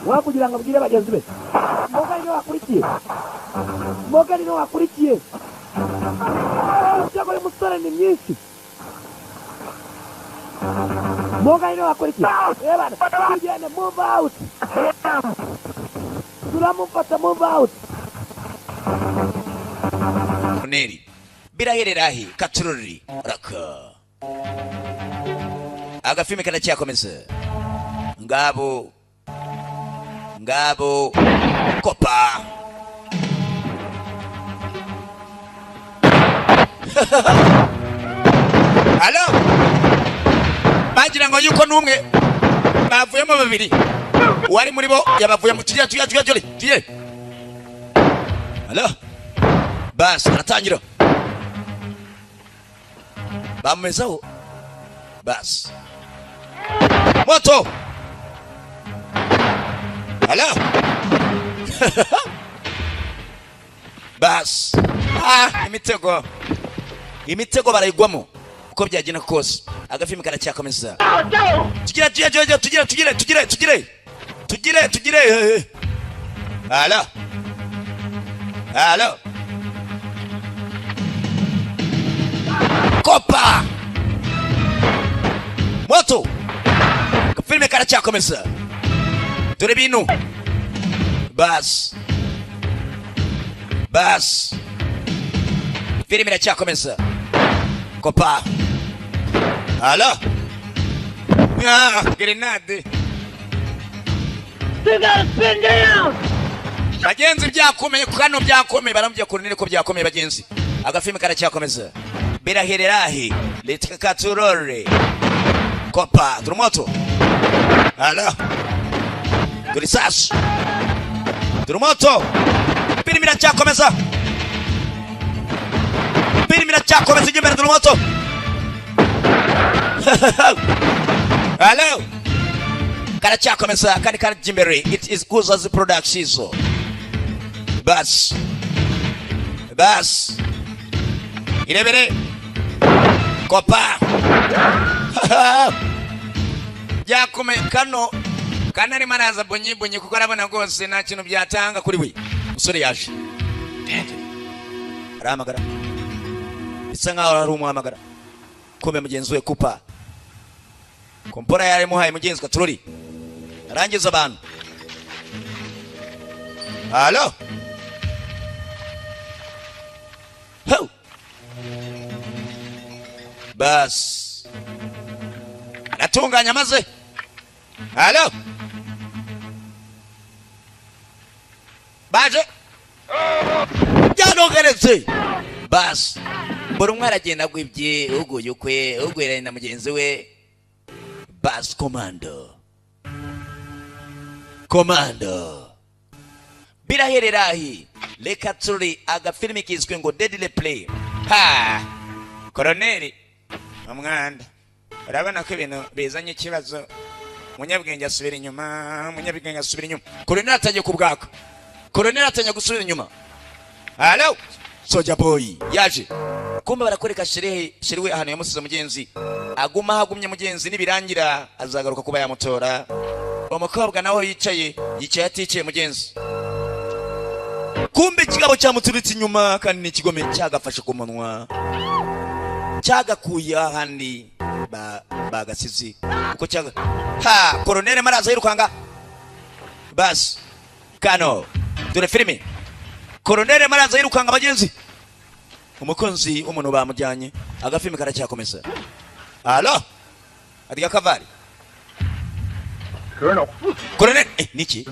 Wakugira ngo abwire bagenzi be. Mogani niwe wakurikiye. Mogani niwe wakurikiye. Imitego y'umusore ni myinshi. Mogani niwe wakurikiye. Ebana, tugende move out. Turamufata move out. Neri biraherera he katururi raka. Agafilme karacyakomeza. Ngabo ngabo kopa. Halo, bagira ngo yuko numwe bavuyemo babiri. Uwari muri bo yabavuyemo. Tujye tujye tujye tujye. Halo, basi aratangira. Bamumezaho. Basi moto. Halo. Basi ah, imitego. Imitego barayigwamo uko byagenda kose. Agafilme karacyakomeza. Tugira tugira tugira tugira tugira tugira tugire tugire tugire. Halo. Halo. Kopa. Filime karacyakomeza. Dore bintu. Bas. Bas. Filime iracyakomeza. Kopa. Alo. Ah, grenade. You gotta spin down. Bagenzi byakomeye kano byakomeye baramubye koroneli ko byakomeye bagenzi. Agafilme karacyakomeza. Birahererahi. Leta katurore. Kopa, turumoto. Alo. Dore sasu. Turumoto. Filime iracyakomeza. Filime iracyakomeza ijya imbere turumoto. Hello. Karacyakomeza kandi karajya imbere. It is Guzazi Productions. Bas. Bas. Irebere. Kopa. Byakomeye kano kanari maraza bunyi bunyi kuko arabona rwose nta kintu byatanga kuri we. Musore yaje. Arahamagara. Bisa nkaho ari umuhamagara. Kumbe mugenzi we Kupa. Kompora yari muhaye mugenzi katurori. Arangiza abantu. Halo. Ho. Bas. Aratunganya maze. Halo. Baje. Byanogeretse. Bas. Buri umwe aragenda agwibye uguye ukwe ugweranye na mugenzi we. Bas komando. Komando. Birahererahi. Reka turi agafilimi kiswe ngo Deadly Play. Ha. Koroneli umwanda. Urabona ko ibintu bizanye ikibazo. Munyabwenge asubira inyuma, munyabwenge asubira inyuma. Koroneli atangiye kubwaka. Koroneli atangiye gusubira inyuma. Hello. Soja boy yaje. Kumbe barakwereka sherehe sheriwe ahantu yamusize mugenzi. Aguma hagumye mugenzi nibirangira azagaruka kuba yamutora. Umukobwa nawe yicaye yicaye aticaye mugenzi. Kumbe ikigabo cyamuturitse inyuma kandi ni ikigome cyagafashe ku munwa. Cyagakuye ahandi bagasizi uko cyaga. Ha, koroneli maraza yirukanga. Bas. Kano. Dore filime. Koroneli maraza yirukanga bagenzi. Umukunzi w'umuntu bamujyanye. Agafilime karacyakomeza. Alo. Adiga kavari. Colonel. Koroneli, niki?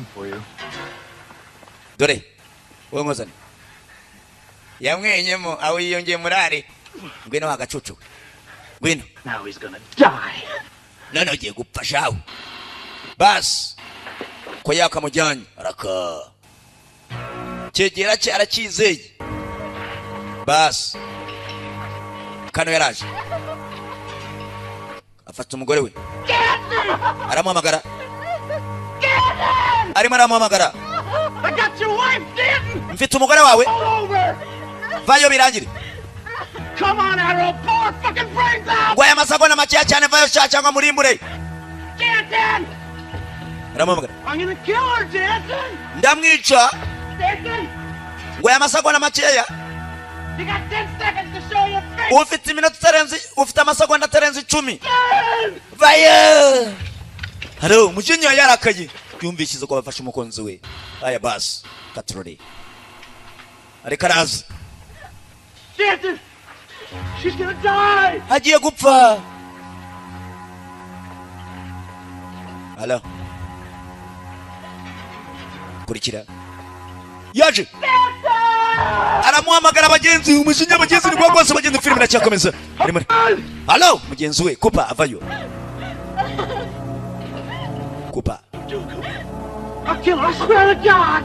Dore. Wowe nkozane. Yamwenyemo aho yiyongeye murare. Ngwino hagacucu. Ngwino. Now he's gonna die. None ugiye gupfa shawe. Bas. Ko yakamujyanye araka. Cyegera cye aracyizeye. Bas. Kano yaraje. Afata umugore we. Aramuhamagara. Arimo aramuhamagara. I got your wife, Danton. Mfite umugore wawe. Vayo birangire. Come on, Arrow, pour fucking brains out. Ngwaya amasago makeya cyane vayo sha cyangwa murimbure. Danton. Aramuhamagara. I'm gonna kill her, Danton. Ndamwica. Danton. Ngwaya amasago makeya. You got 10 seconds to show your face. Ufite iminota itarenze, ufite amasegonda atarenze 10. Vayo. Haro, umujinya yarakaye. Yumvishije ko bafashe umukunzi we. Aya bas, katrori. Ariko araza. Danton. She's gonna die. Agiye gupfa. Halo. Kurikira. Yaje. Aramuhamagara bagenzi, umujinya bagenzi ni rwose bagenzi filime iracyakomeza. Halo, mugenzi we Kupa avayo. Kupa. I swear to God.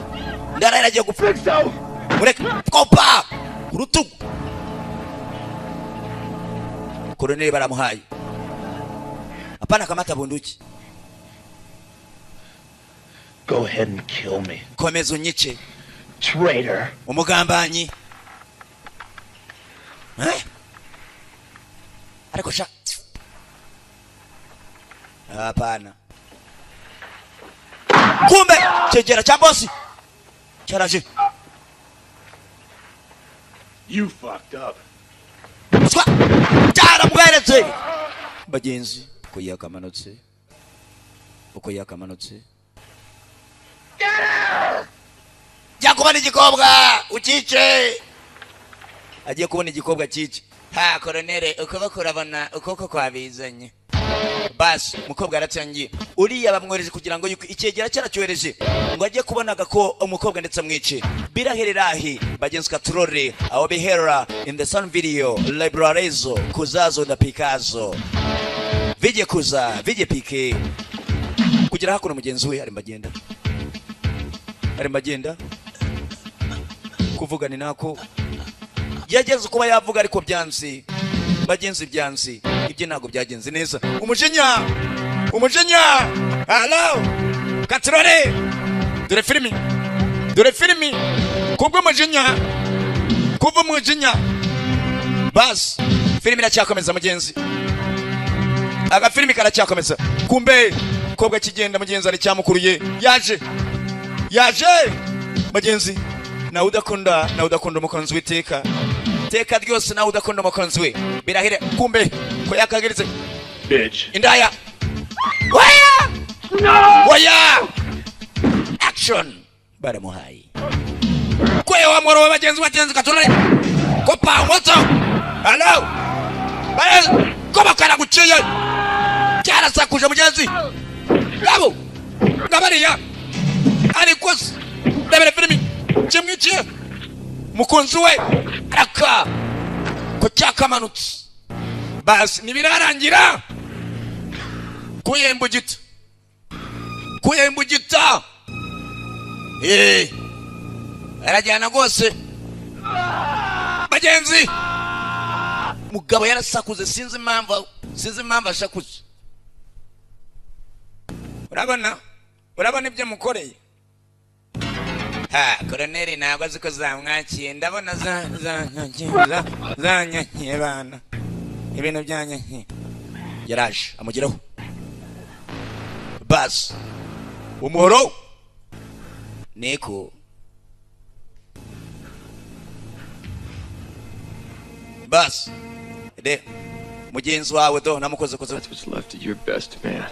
Ndarara agiye gupfa. Mureke Kupa. Urutugu. Koroneli baramuhaye. Hapana kamata bunduki. Go ahead and kill me. Komeza unyice. Traitor. Umugambanyi. Eh? Ariko sha. Hapana. Kumbe cyegera cya boss. Cyaraje. You fucked up. Cyaramweretse. Bagenzi ko yakamanutse. Uko yakamanutse jya kubona igikobwa ukice, agiye kubona igikobwa kice. Ha koronere, ukuboko urabona ukuboko kwabizanye. Basi umukobwa aratangiye, uriya bamwohereje kugira ngo yuko icyegera cyaracyohereje ngo ajye kubonaga ko umukobwa ndetse amwice. Birahererahi bagenzi katurore aho bihera in the sun video librarezo kuzazo na Picasso vije kuza vije pike kugira hakuno. Mugenzi we arimo agenda, arimo agenda kuvugana nako yageze kuba yavuga, ariko byanze bagenzi, byanze ibyo ntabwo byagenze neza. Umujinya, umujinya, hello katurore, dore filimi, dore filimi. Kubwo umujinya, kubwo umujinya, basi filimi iracyakomeza mugenzi, agafilimi karacyakomeza. Kumbe kobwa kigenda mugenzi ari cyamukuruye, yaje yaje mugenzi. Nawe udakunda, nawe udakunda umukunzi w'iteka teka ryose, nawe udakunda umukunzi we birahire. Kumbe ko yakagiritse Bitch. Indaya waya No! Waya action baramuhaye kwe wa mworo wa bagenzi bagenzi katurare kopa moto hello bagenzi kopa karaguciye cyarasakuje mugenzi ngabo ngabariya ariko ndabere filimi kimwiciye mukunzi we araka ko cyakamanutse. Basi nibirarangira kuyembugita kuyembugita arajyana rwose bagenzi. Mugabo yarasakuze, sinzi impamvu, sinzi impamvu ashakuze. Urabona, urabona ibyo mukoreye. Ha koroneri ntabwo azi ko zamwakiye, ndabona zanyakiye bana ibintu byanyakiye. Yaraje amugeraho basi umuhoro niko basi de mugenzi wawe do namukoze koze. That's what's left of your best man.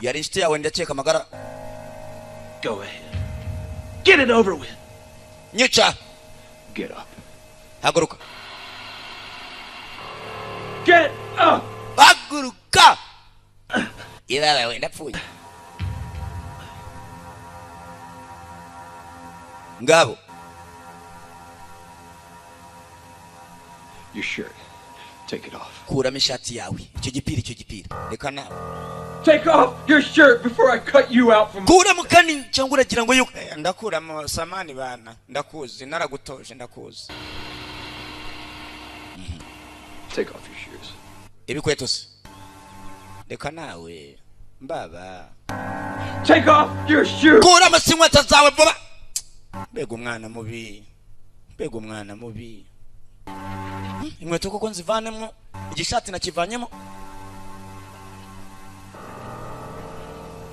Yari inshuti yawe ndakeka amagara. Go ahead. Get it over with. Nyica. Get up. Haguruka. Get up. Haguruka. Ibaba we ndapfuye. Ngabo. Your shirt. Take it off. Kuramo ishati yawe. Icyo gipira, icyo gipira. Reka nawe. Take off your shirt before I cut you out from. Kuramo kani cyangwa uragira ngo yuko ndakuramo samani bana ndakuzi naragutoje ndakuzi. Take off your shoes. Ibikweto se. Reka nawe mbaba. Take off your shoes. Kuramo sinkweto zawe vuba. Mbega umwana mubi. Mbega umwana mubi. Inkweto koko nzivanemo, igishati nakivanyemo.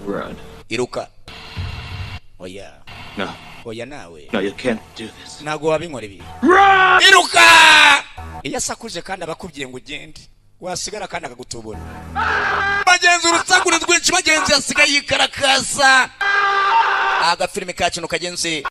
Run. Iruka. Oya. No. Oya nawe. No, you can't do this. Ntabwo wabinkora ibi. Run! Iruka! Iyo asakuje kandi abakubwiye ngo ugende, wasigara kandi akagutubura. Bagenzi urusaku rwinshi bagenzi yasigaye yikarakasa. Agafilime kacu kagenzi.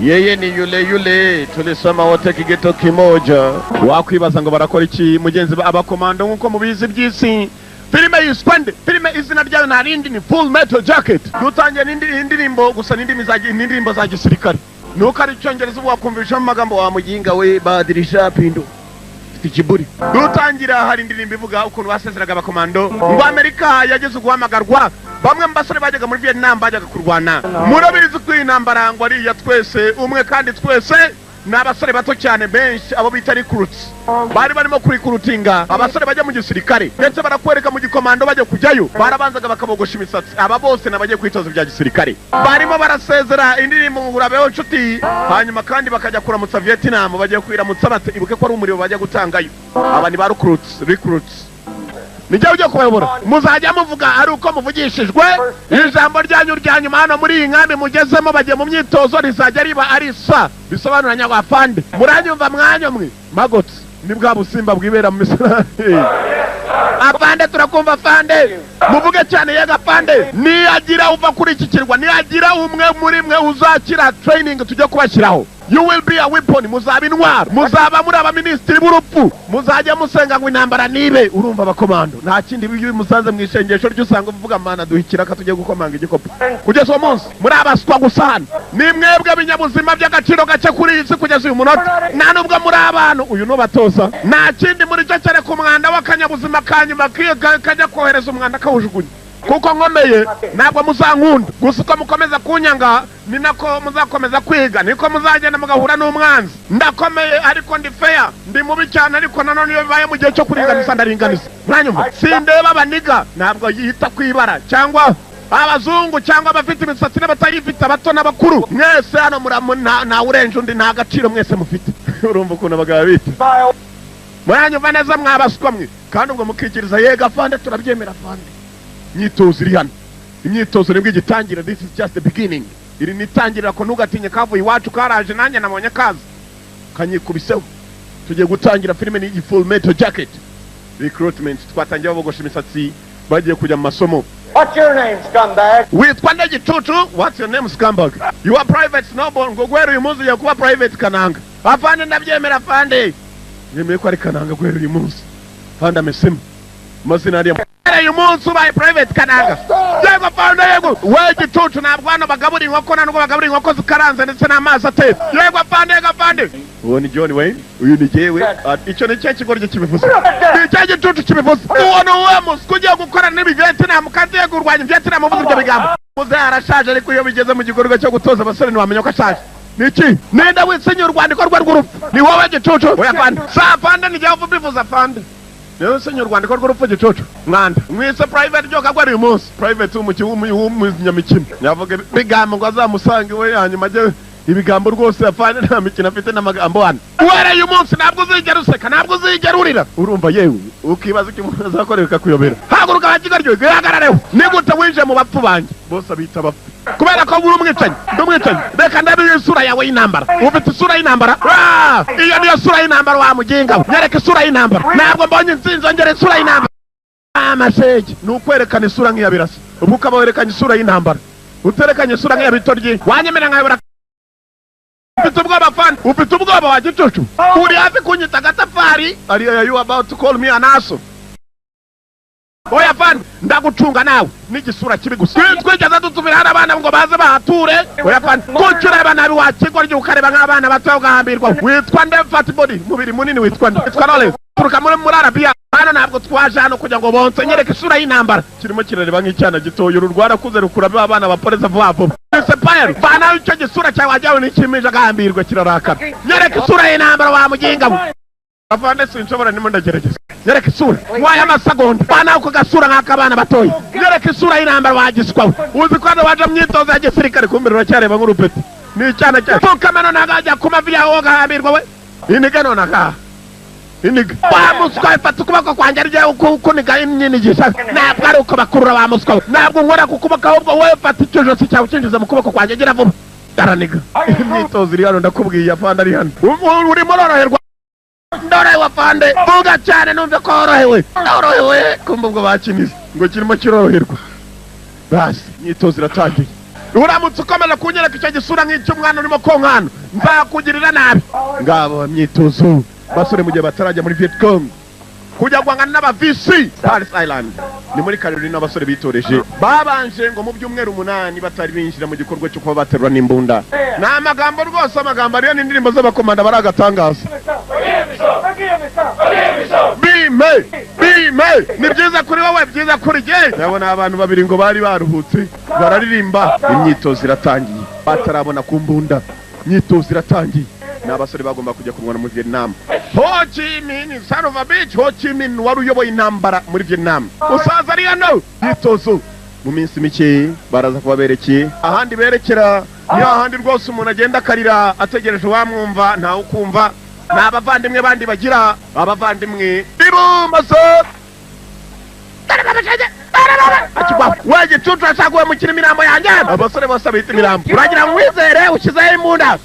Yeye ni yule yule tulisoma wote kigeto kimoja. Wakwibaza ngo barakora iki mugenzi abakomando nkuko mubizi by'isi. Filime yiswende, filime izina ryayo nta rindi ni Full Metal Jacket. Dutangiye n'indirimbo gusa n'indirimbo za gisirikare. Nuko ari icyongereza ubu wakumvisha mu magambo wa mujinga we badirisha pindo. Ikiburi. Dutangira hari indirimbo ivuga ukuntu basezeraga abakomando ngo Amerika yageze guhamagarwa. Bamwe mu basore bajyaga muri Vietnam bajyaga kurwana. Murabizi ko intambara ngo ari iya twese umwe kandi twese ni abasore bato cyane benshi abo bita recruits. Bari barimo kurikurutinga abasore bajya mu gisirikare ndetse barakwereka mu gikomando bajya kujyayo. Barabanzaga bakabogosha imisatsi. Aba bose nabagiye kwitoza bya gisirikare. Barimo barasezera indirimbo ngurabeho nshuti, hanyuma kandi bakajya kuramutsa Vietnam bagiye kwiramutsa bate ibuke ko ari umuriro bajya gutangayo. Aba ni ba recruits, recruits. Nijya ujya kubayobora muzajya muvuga ari uko muvugishijwe ijambo ryanyu rya nyuma hano muri iyi nkambi mugezemo bagiye mu myitozo rizajya riba ari sa bisobanura nyagwafande. Muranyumva mwanya mwe magotsi ni bwa busimba bwibera mu misarane. Afande, turakumva afande. Muvuge cyane. Yego afande. Niyagira uva kuri iki kirwa, niyagira umwe muri mwe uzakira training tujya kubashyiraho, you will be a weapon. Muzaba intwaro, muzaba muri abaminisitiri b'urupfu, muzajya musenga ngo intambara nibe. Urumva abakomando nta kindi, iyo musanze mu isengesho ryo usanga uvuga: "Mana, duha ikiraka tujye gukomanga igikopo." Kugeza uwo munsi muri abaswa gusa. Hano ni mwebwe binyabuzima by'agaciro gake kuri iyi si kugeza uyu munota. Nta nubwo muri abantu, uyu nubatoza nta kindi muri cyo kereka umwanda w'akanyabuzima ka nyuma kajya kohereza umwanda kawujugunya. Kuko nkomeye, ntabwo muzankunda. Gusa uko mukomeza kunyanga ni nako muzakomeza kwiga, niko muzagenda mugahura n'umwanzi. Ndakomeye ariko ndi fair, ndi mubi cyane ariko nanone iyo bibaye mu gihe cyo kuringaniza, ndaringaniza. Mwanyumva? Sindeba abaniga, ntabwo yita ku ibara cyangwa abazungu cyangwa abafite imisatsi n'abatayifite, abato n'abakuru, mwese hano ntawe urenje undi, nta gaciro mwese mufite. Urumva ukuntu abagabo bita? Muranyumva neza mwabaswa mwe? Kandi ubwo mukikiriza: "Yego afande, turabyemera afande." Imyitozo iri hano, imyitozo nibwo igitangira. This is just the beginning. Iri ni itangirira ko ntugatinye, kavuye iwacu karaje, nanjye nabonye kaza kanyikubiseho. Tugiye gutangira filime ni Full Metal Jacket Recruitment. Twatangiye babogosha imisatsi, bagiye kujya mu masomo. What's your name, scumbag? Witwa nde gicucu? What's your name, scumbag? You are Private Snowball. Ngo guhera uyu munsi ugiye kuba Private Kananga. Afande, ndabyemera afande. Yemeye ko ari Kananga guhera uyu munsi. Afande amesemo amazina ariya. Guhera uyu munsi ubaye Private Kananga. Yego afande, yego. We gicucu, ntabwo hano bagabura inkoko, nta nubwo bagabura inkoko zikaranze ndetse n'amazi atetse. Yego afande, yego afande. Uwo ni John Wayne, uyu ni jyewe. Ah, icyo ni cyo kigoryi kibivuze, ni cyo gicucu kibivuze. Uwo ni uwe muswa ugiye gukorana n'ibi Vietnam kandi ugiye kurwanya Vietnam uvuze ibyo bigambo? Muzehe arashaje, ariko iyo bigeze mu gikorwa cyo gutoza abasore ntiwamenya ko ashaje. Ni iki? Ninde wisinye urwandiko rwe rw'urupfu? Ni wowe gicucu. Oya afande, sa afande, ni jyewe ubivuze afande. Niwe usinye urwandiko rw'urupfu gicucu mwanda. Mwise Private ryo kagwera uyu munsi Private w'umunyamikino yavuga ibigambo ngo azamusange iwe, hanyuma ajye ibigambo rwose. Afande, nta mikino afite n'amagambo hano. Uhereye uyu munsi ntabwo uzigera useka, ntabwo uzigera urira. Urumva yewe, ukibaza icyo umuntu azakorera bikakuyobera. Haguruka hakigaryo, wihagarareho. Ni gute winjiye mu bapfu banjye? Bose abita abapfu kubera ko uri umwicanyi. Ndi umwicanyi? Reka ndabe isura yawe y'intambara. Ufite isura y'intambara? Ah! Iyo niyo sura y'intambara wa muginga we? Nyereka isura y'intambara. Ntabwo mbonye intsinzi, ongera isura y'intambara. Amashege ni ukwerekana isura nk'iya birasa, ubwo ukaba werekanye isura y'intambara. Uterekanye isura nk'iya bitoryi, wanyemera nkayobora. Ufite ubwoba fani, ufite ubwoba wa gicucu. Uri hafi kunyita agatafari. Ariyo, you about to call me an asshole. Oya fani, ndagucunga nawe n'igisura kibi gusa. Twigeze dutumira hano abana ngo baze bahature? Oya fani, kuki ureba nabi wa kigoryi, ukareba nk'abana bato ugahambirwa? Witwa nde? Fat body, mubiri munini, witwa nde? Witwa Lawrence, turuka muri Arabiya. Hano ntabwo twaje hano kugira ngo bonse. Nyereka isura y'intambara. Kirimo kirareba nk'icyana gitoya. Uru rwarakuze rukura abana baporeza vuba vuba. Sepayeri, vanaho icyo gisura cyawe, wajyawe n'ikimije agahambirwa kirarakara. Nyereka isura y'intambara wa muginga we. Afande, sinshobora, ndimo ndagerageza. Nyereka isura waye amasegonda. Vanaho ako gasura nk'ak'abana batoya. Nyereka isura y'intambara wagiswa we. Uzi ko hano waje mu myitozo ya gisirikare, kumbe uracyareba nk'urupeti, ni icyana cyawe. Pfukama nonaha, ajya ku mavi yawe ugahambirwa we. Iniga nonaha, iniga wa muswa. Fata ukuboko kwanjye ariyo ukuniga imyinigisha. Ntabwo ari uko bakurura wa muswa we. Ntabwo nkora ku kuboko, ahubwo wowe fata icyo josi cyawe ukinjiza mu kuboko kwanjye. Gira vuba. Araniga. Imyitozo iri hano, ndakubwiye afande ari hano. Urimo uroroherwa? Ndorohewe afande. Vuga cyane numve ko worohewe. Ndorohewe. Kumva ubwo bakinize ngo kirimo kiroroherwa. Basi imyitozo iratangiye. Uramutse ukomeje kunyereka icyo gisura nk'icy'umwana urimo konkana, nzakugirira nabi. Ngabo imyitozo basore mu gihe batarajya muri Viet Cong kujya guhangana n'aba VC. Parris Island ni muri Carolina. Abasore bitoreje babanje ngo mu byumweru 8 batari binjira mu gikorwa cyo kuba baterura n'imbunda. Ni amagambo rwose, amagambo ariyo n'indirimbo z'abakomanda bari agatangaza. Bime bime, ni byiza kuri wowe, byiza kuri jye. Ndabona abantu babiri ngo bari baruhutse bararirimba. Imyitozo iratangiye batarabona ku mbunda. Imyitozo iratangiye, ni abasore bagomba kujya kurwana muri Vietnam. Ho Chi Minh, son of a bitch. Ho Chi Minh wari uyoboye intambara muri Vietnam, usaza ari hano. Imyitozo mu minsi mike baraza kuba berekeye ahandi berekera. Ni ahandi rwose umuntu agenda akarira ategereje uwamwumva, ntawe ukumva. Ni abavandimwe bandi bagira abavandimwe ibumoso. We gicucu, ashaka guhemukira imirambo yanjye. Abasore bose bita imirambo. Uragira ngo wizere ushyizeho imbunda,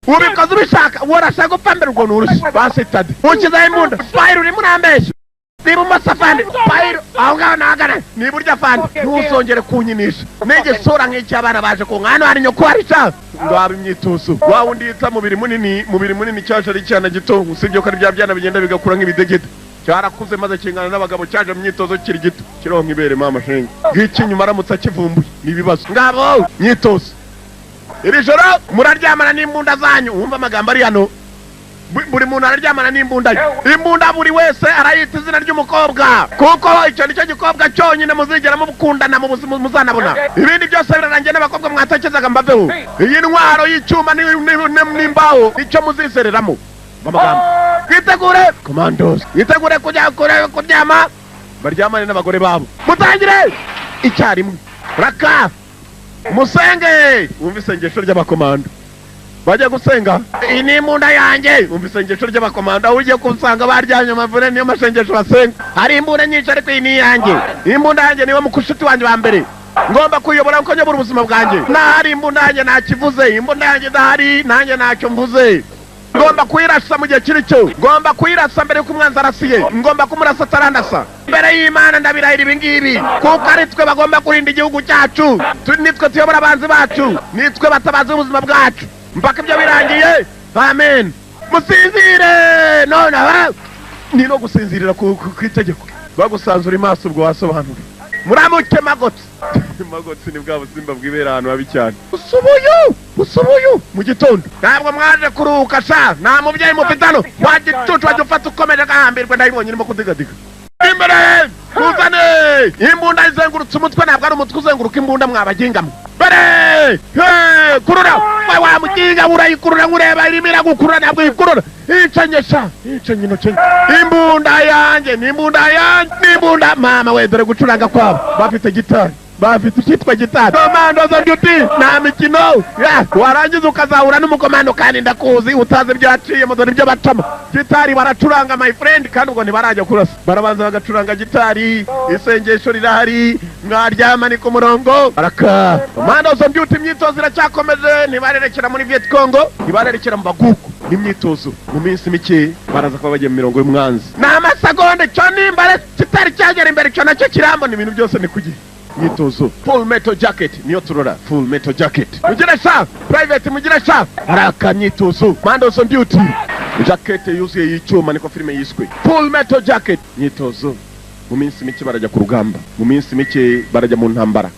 ubikoze ubishaka? Urashaka gupfa mbere, ubwo ni urushyi basitade. Ushyizeho imbunda fayiro, urimo urambeshya. N'ibumoso afande. Payiro aho ngaho nahagana n'iburyo afande. Ntuzongere kunyinisha n'igisura nk'icy'abana baje ku hano hari nyoko hari sha. Ngaba imyitozo wa wundi yita mubiri munini, mubiri munini cyaje ari icyana gito, usibye ko ari bya byana bigenda bigakura nk'ibidegede. Cyarakuze maze kingana n'abagabo, cyaje mu myitozo kiri gito, kironka ibere mama shenge. Ngiki nyuma aramutse akivumbuye ni ibibazo. Ngabo myitozo iri joro muraryamana n'imbunda zanyu. Wumva amagambo ari hano, buri muntu araryamana n'imbunda ye. Imbunda buri wese arayita izina ry'umukobwa, kuko icyo nicyo gikobwa cyonyine muzigera mukundana mu buzima muzanabona. Ibindi byose birarangiye n'abakobwa mwatekerezaga mbaveho. Iyi ntwaro y'icyuma n'imbaho nicyo muzizereramo. Amagambo twitegure commandos, mwitegure kujya kuryama, baryamane n'abagore babo. Mutangire icyarimwe raka musenge. Wumva isengesho ry'abakomando bajya gusenga. Iyi ni imbunda yanjye. Wumva isengesho ry'abakomando, aho ugiye kusanga baryamye amavure niyo masengesho basenga. Hari imbunda nyinshi ariko iyi ni iyanjye. Imbunda yanjye niwe mukushuti wanjye wa mbere, ngomba kuyobora kuko nyobora ubuzima bwanjye. Nahari imbunda yanjye ntakivuze, imbunda yanjye idahari nanjye ntacyo mvuze. Ngomba kuyirasa mu gihe kiri cyo, ngomba kuyirasa mbere y'uko umwanzi arasiye, ngomba kumurasa atarandasa. Imbere y'Imana ndabirahira ibi ngibi, kuko ari twe bagomba kurinda igihugu cyacu, nitwe tuyobora abanzi bacu, nitwe batabazi ubuzima bwacu mpaka ibyo birangiye. Amen. Musinzire nonaha. Ni no gusinzirira ku itegeko bagusanzura imaso ubwo wasobanura. Muramuke magotsi. Magotsi ni bwa busimba bwibera ahantu habi cyane. Usubuyu usubuyu mu gitondo ntabwo mwaje kuruhuka sha, nta mubyeyi mufite hano wagicucu wajya ufata ukomeje agahambirwa. Ndayibonye irimo kudigadiga imbere. Muzane imbunda izengurutse umutwe, ntabwo ari umutwe uzenguruka imbunda mwabagingamo. Bere kurura wa muginga, urayikurura nkureba irimo iragukurura, ntabwo ikurura. Icanye sha, icanye inocenye. Imbunda yanjye ni imbunda yanjye ni imbunda mama we. Dore gucuranga kwabo, bafite gitari, bafite icyitwa gitari. Komando zo duty nta mikino. Warangiza ukazahura n'umukomando kandi ndakuzi utazi ibyo yaciyemo. Dore ibyo bacamo gitari baracuranga my friend, kandi ubwo ntibarajya kurasa, barabanza bagacuranga gitari. Isengesho rirahari, mwaryama ni ku murongo. Baraka komando zo duty, imyitozo iracyakomeje. Ntibarerekera muri Viet Cong, ntibarerekera mu baguku n'imyitozo. Mu minsi mike baraza kuba bagiye mu mirongo y'umwanzi. Ni amasegonda icyo nimba kitari cyagera imbere, icyo nacyo kirambona. Ibintu byose ni kugihe myitozo. Full metal jacket niyo turora, full metal jacket. Mugire sha private, mugire sha haraka myitozo. Commandos on duty, jacket yuzuye y'icyuma niko filime yiswe full metal jacket. Myitozo mu minsi mike barajya ku rugamba, mu minsi mike barajya mu ntambara,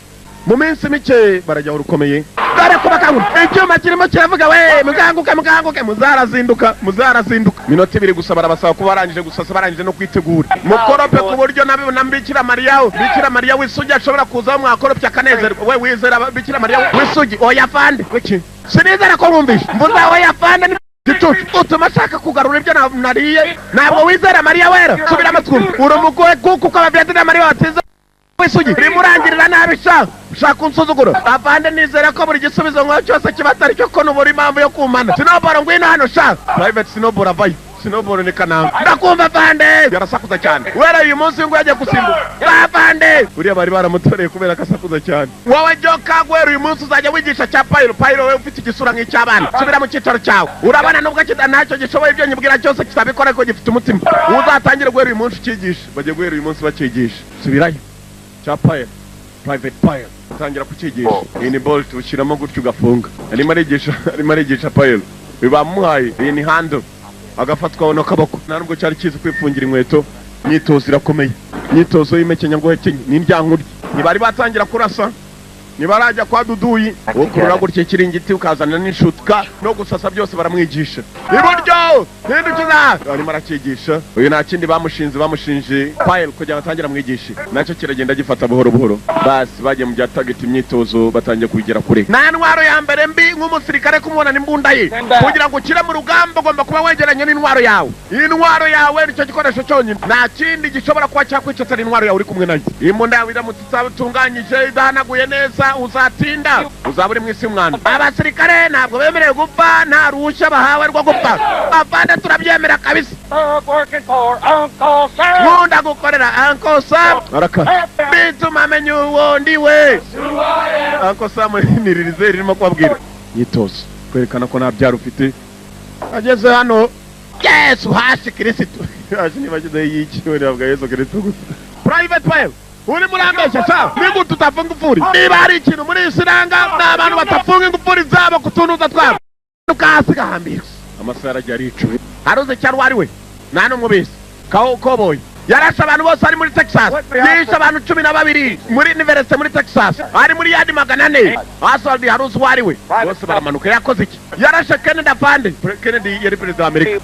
mu minsi mike barajya urukomeye. Dore kubakangura icyuma kirimo kiravuga we, mukanguke mukanguke, muzarazinduka muzarazinduka. Minota ibiri gusa barabasaba kuba barangije gusasa, barangije no kwitegura. Mukorope ku buryo na Bikira Mariya, Bikira Mariya w'isugi ashobora kuza mwakoropye akanezerwa. We wizera Bikira Mariya w'isugi? Oya fande. Kuki sinizera ko mwumvishe mvuze oya fande? Ni gicucu utuma ashaka kugarura ibyo nariye. Ntabwo wizera Mariya wera? Subira amatwi, uri umugore kuko ababyatira Mariya batize w'isugi. Urimo urangirira nabi sha, ushaka unsuzuguro. Afande nizera ko buri gisubizo nkaho cyose kiba atari cyo, ko nubura impamvu yo kumana. Sinoboro ngwino hano sha. Private Sinoboro avayo. Sinoboro ni kananga. Ndakumva afande. Yarasakuza cyane wera uyu munsi ngo yagiye gusimbuka afande. Uriya bari baramutoreye kubera ko asakuza cyane. Wowe joka guhera uyu munsi uzajya wigisha cya payiro. Payiro we ufite igisura nk'icy'abana, subira mu cyicaro cyawe. Urabona nubwo kita ntacyo gishoboye, ibyo nyibwira cyose kitabikora ariko gifite umutima. Uzatangire guhera uyu munsi ucyigisha. Bagiye guhera uyu munsi bacyigisha. Subirayo cya payiro, private pile utangira kucyigisha. Iyi ni bolt ushyiramo gutyo ugafunga. Arimo arigisha, arimo arigisha pile bibamuhaye. Iyi ni handle agafatwaho n'akaboko, nta nubwo cyari kizi kwifungira inkweto. Imyitozo irakomeye, imyitozo y'imekenya ngo hekenye ni indyankurye. Ntibari batangira kurasa, ntibarajya kwa duduyi. Ukurura gutya ikiringiti ukazana n'inshutka no gusasa byose baramwigisha. Iburyo hindukiza, arimo aracyigisha. Uyu nta kindi bamushinze, bamushinje pile kugira ngo atangire amwigishe, nacyo kiragenda gifata buhoro buhoro. Basi bagiye mu bya target, imyitozo batangiye kugera kure. Nta ntwaro ya mbere mbi nk'umusirikare kumubona n'imbunda ye. Kugira ngo ukire mu rugamba ugomba kuba wegeranye n'intwaro yawe. Intwaro yawe nicyo gikoresho cyonyine, nta kindi gishobora kuba cyakwica atari intwaro yawe uri kumwe nayo. Imbunda yawe iramutse itunganyije idahanaguye neza, uzatinda uzaba uri mu isi y'umwanda. Abasirikare ntabwo bemerewe gupfa nta ruhushya bahawe rwo gupfa. Afande turabyemera kabisa. Nkunda gukorera Uncle Sam araka bituma amenya uwo ndi we. Uncle Sam ni ririze ririmo kubabwira myitozo kwerekana ko nta byaro ufite. Ageze hano Yesu hashi Kirisitu. Hashi niba kidaye yikiwe ntabwo Yesu Kirisitu gusa. Private Pyle, uri murambeshya sa nigute utafunga ingufuri? Niba hari ikintu muri iyi siranga ni abantu batafunga ingufuri zabo ku tunuza twabo kasi gahambirwa. Amasaha aragiye aricuye. Haruze cyari uwo ari we nta n'umwe ubizi. Koboyi yarashe abantu bose ari muri Texas, yishe abantu 12 muri university muri Texas, ari muri yadi 400. Aswald haruze uwo ari we, bose baramanuka. Yakoze iki? Yarashe Kennedy afande. Kennedy yari perezida wa Amerika,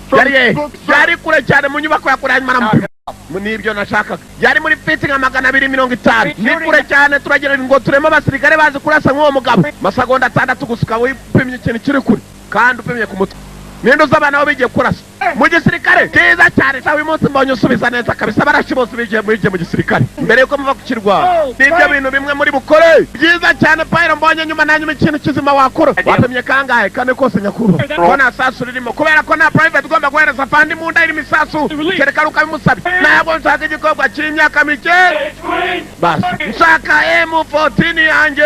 yari kure cyane mu nyubako ya kure, hanyuma aramupima. Nibyo nashakaga. Yari muri fiti nka 250, ni kure cyane. Turagira ngo tureme abasirikare bazi kurasa nk'uwo mugabo. Masegonda 6 gusuka wipimye ikintu kiri kure kandi upimye ku mutwe. Ninde uzi abana bo bigiye kurasa mu gisirikare cyiza cyane? Uyu munsi mbonye usubiza neza kabisa. Barashi bose bigiye mu gisirikare mbere yuko muva ku kirwa. Nibyo bintu bimwe muri bukore byiza cyane. Payiro mbonye nyuma na nyuma ikintu kizima wakora. Wapimye kangahe? Kane kose nyakubahwa. Ko nta sasu ririmo, kubera ko nta private ugomba guhereza afande imbunda irimo isasu, kereka ari ukabimusabye. Ntabwo nshaka igikobwa cy'imyaka mike, basi nshaka M14 yanjye.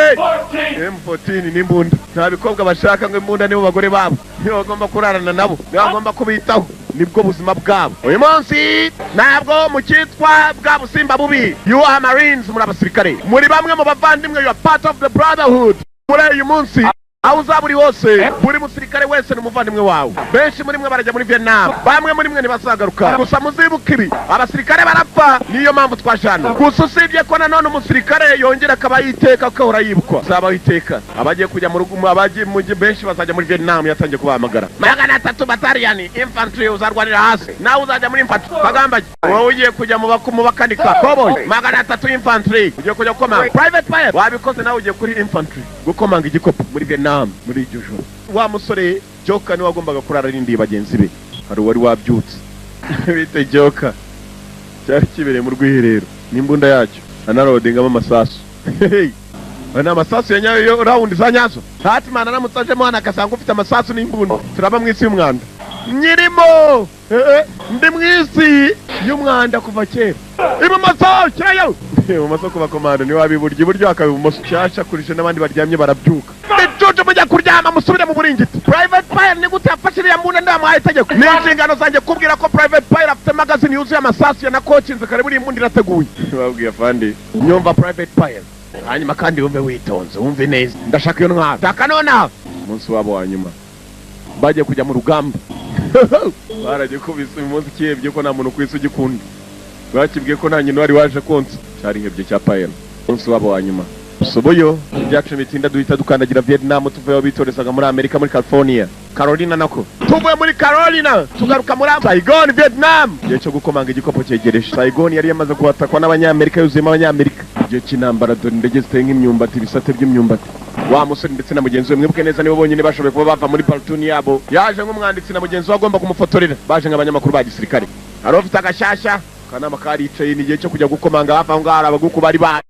M14 ni imbunda. Nta bikobwa bashaka ngo imbunda nibo bagore babo, nibo bagomba kurarana nabo, nibo bagomba kubitaho, nibwo buzima bwabo. Uyu munsi ntabwo mukitwa bwa busimba bubi. You are Marines, muri abasirikare, muri bamwe mu bavandimwe, you are part of the brotherhood. Muri uyu munsi aho uzaba uri hose, buri musirikare wese ni umuvandimwe wawe. Benshi muri mwe barajya muri Vietnam, bamwe muri mwe ntibazagaruka. Gusa muzibuke ibi, abasirikare barapfa, niyo mpamvu twaje hano. Gusa usibye ko nanone umusirikare yongera akaba yiteka, akahora yibukwa, azaba yiteka. Abagiye kujya mu rugo, abagiye mu benshi bazajya muri Vietnam, yatangiye kubahamagara. 300 bataliyani infantry uzarwanira hasi, nawe uzajya muri infantry. Kagamba wowe ugiye kujya mu bakanika. Cowboy 300 infantry ugiye kujya gukomanga. Private Pyle wabikoze, nawe ugiye kuri infantry gukomanga igikopo muri Vietnam. Muri iryo joro wa musore Joker niwe wagombaga kurara arindiye bagenzi be. Hari uwari wabyutse bite Joker cyari kibereye mu rwiherero n'imbunda yacyo anarodingamo amasasu. Ni amasasu ya nyayo, round za nyazo. Hatman aramutse ajemo hano akasanga ufite amasasu n'imbunda, turaba mu isi y'umwanda. Nyirimo ndi mu isi y'umwanda kuva kera. Ibumoso cyayo, ibumoso kuba komando ni wabiburyo, iburyo akaba ibumoso. Cyashakurije n'abandi baryamye barabyuka. Bicucu mujya kuryama musubire mu buringiti. Private Pyle ni gute yafashe iriya mbunda? Ndamuhaye itegeko. Ni inshingano zanjye kubwira ko Private Pyle afite magazine yuzuye amasasu yanakocinze kare, buriya imbunda irateguye. Babwiye afande, nyumva Private Pyle, hanyuma kandi wumve witonze, wumve neza. Ndashaka iyo ntwaro, shaka nonaha. Umunsi wabo wa nyuma bagiye kujya mu rugamba, baragikubise. Uyu munsi kihebye ko nta muntu ku isi ugikunda, bakibwiye ko nta nyina wari waje konsa. Cyarihebye cya Pyle. Umunsi wabo wa nyuma soboyo ibyacu bitinda duhita dukandagira Vietnam. Tuvuye aho bitorezaga muri Amerika, muri California, Carolina nako. Tuvuye muri Carolina tugaruka muri Saigon, Vietnam. Igihe cyo gukomanga igikopo cyegereje. Saigon yari yamaze kuhatakwa n'abanyamerika, yuzuyemo abanyamerika. Igihe cy'intambara, dore indege ziteye nk'imyumbati, ibisate by'imyumbati. Wa musore ndetse na mugenzi we, mwibuke neza, nibo bonyine bashoboye kuba bava muri platoon yabo. Yaje nk'umwanditsi na mugenzi we agomba kumufotorera, baje nk'abanyamakuru ba gisirikare. Hari ufite agashyashya akanama karicaye, ni igihe cyo kujya gukomanga. Hafi aho ngaho hari abaguku bari ba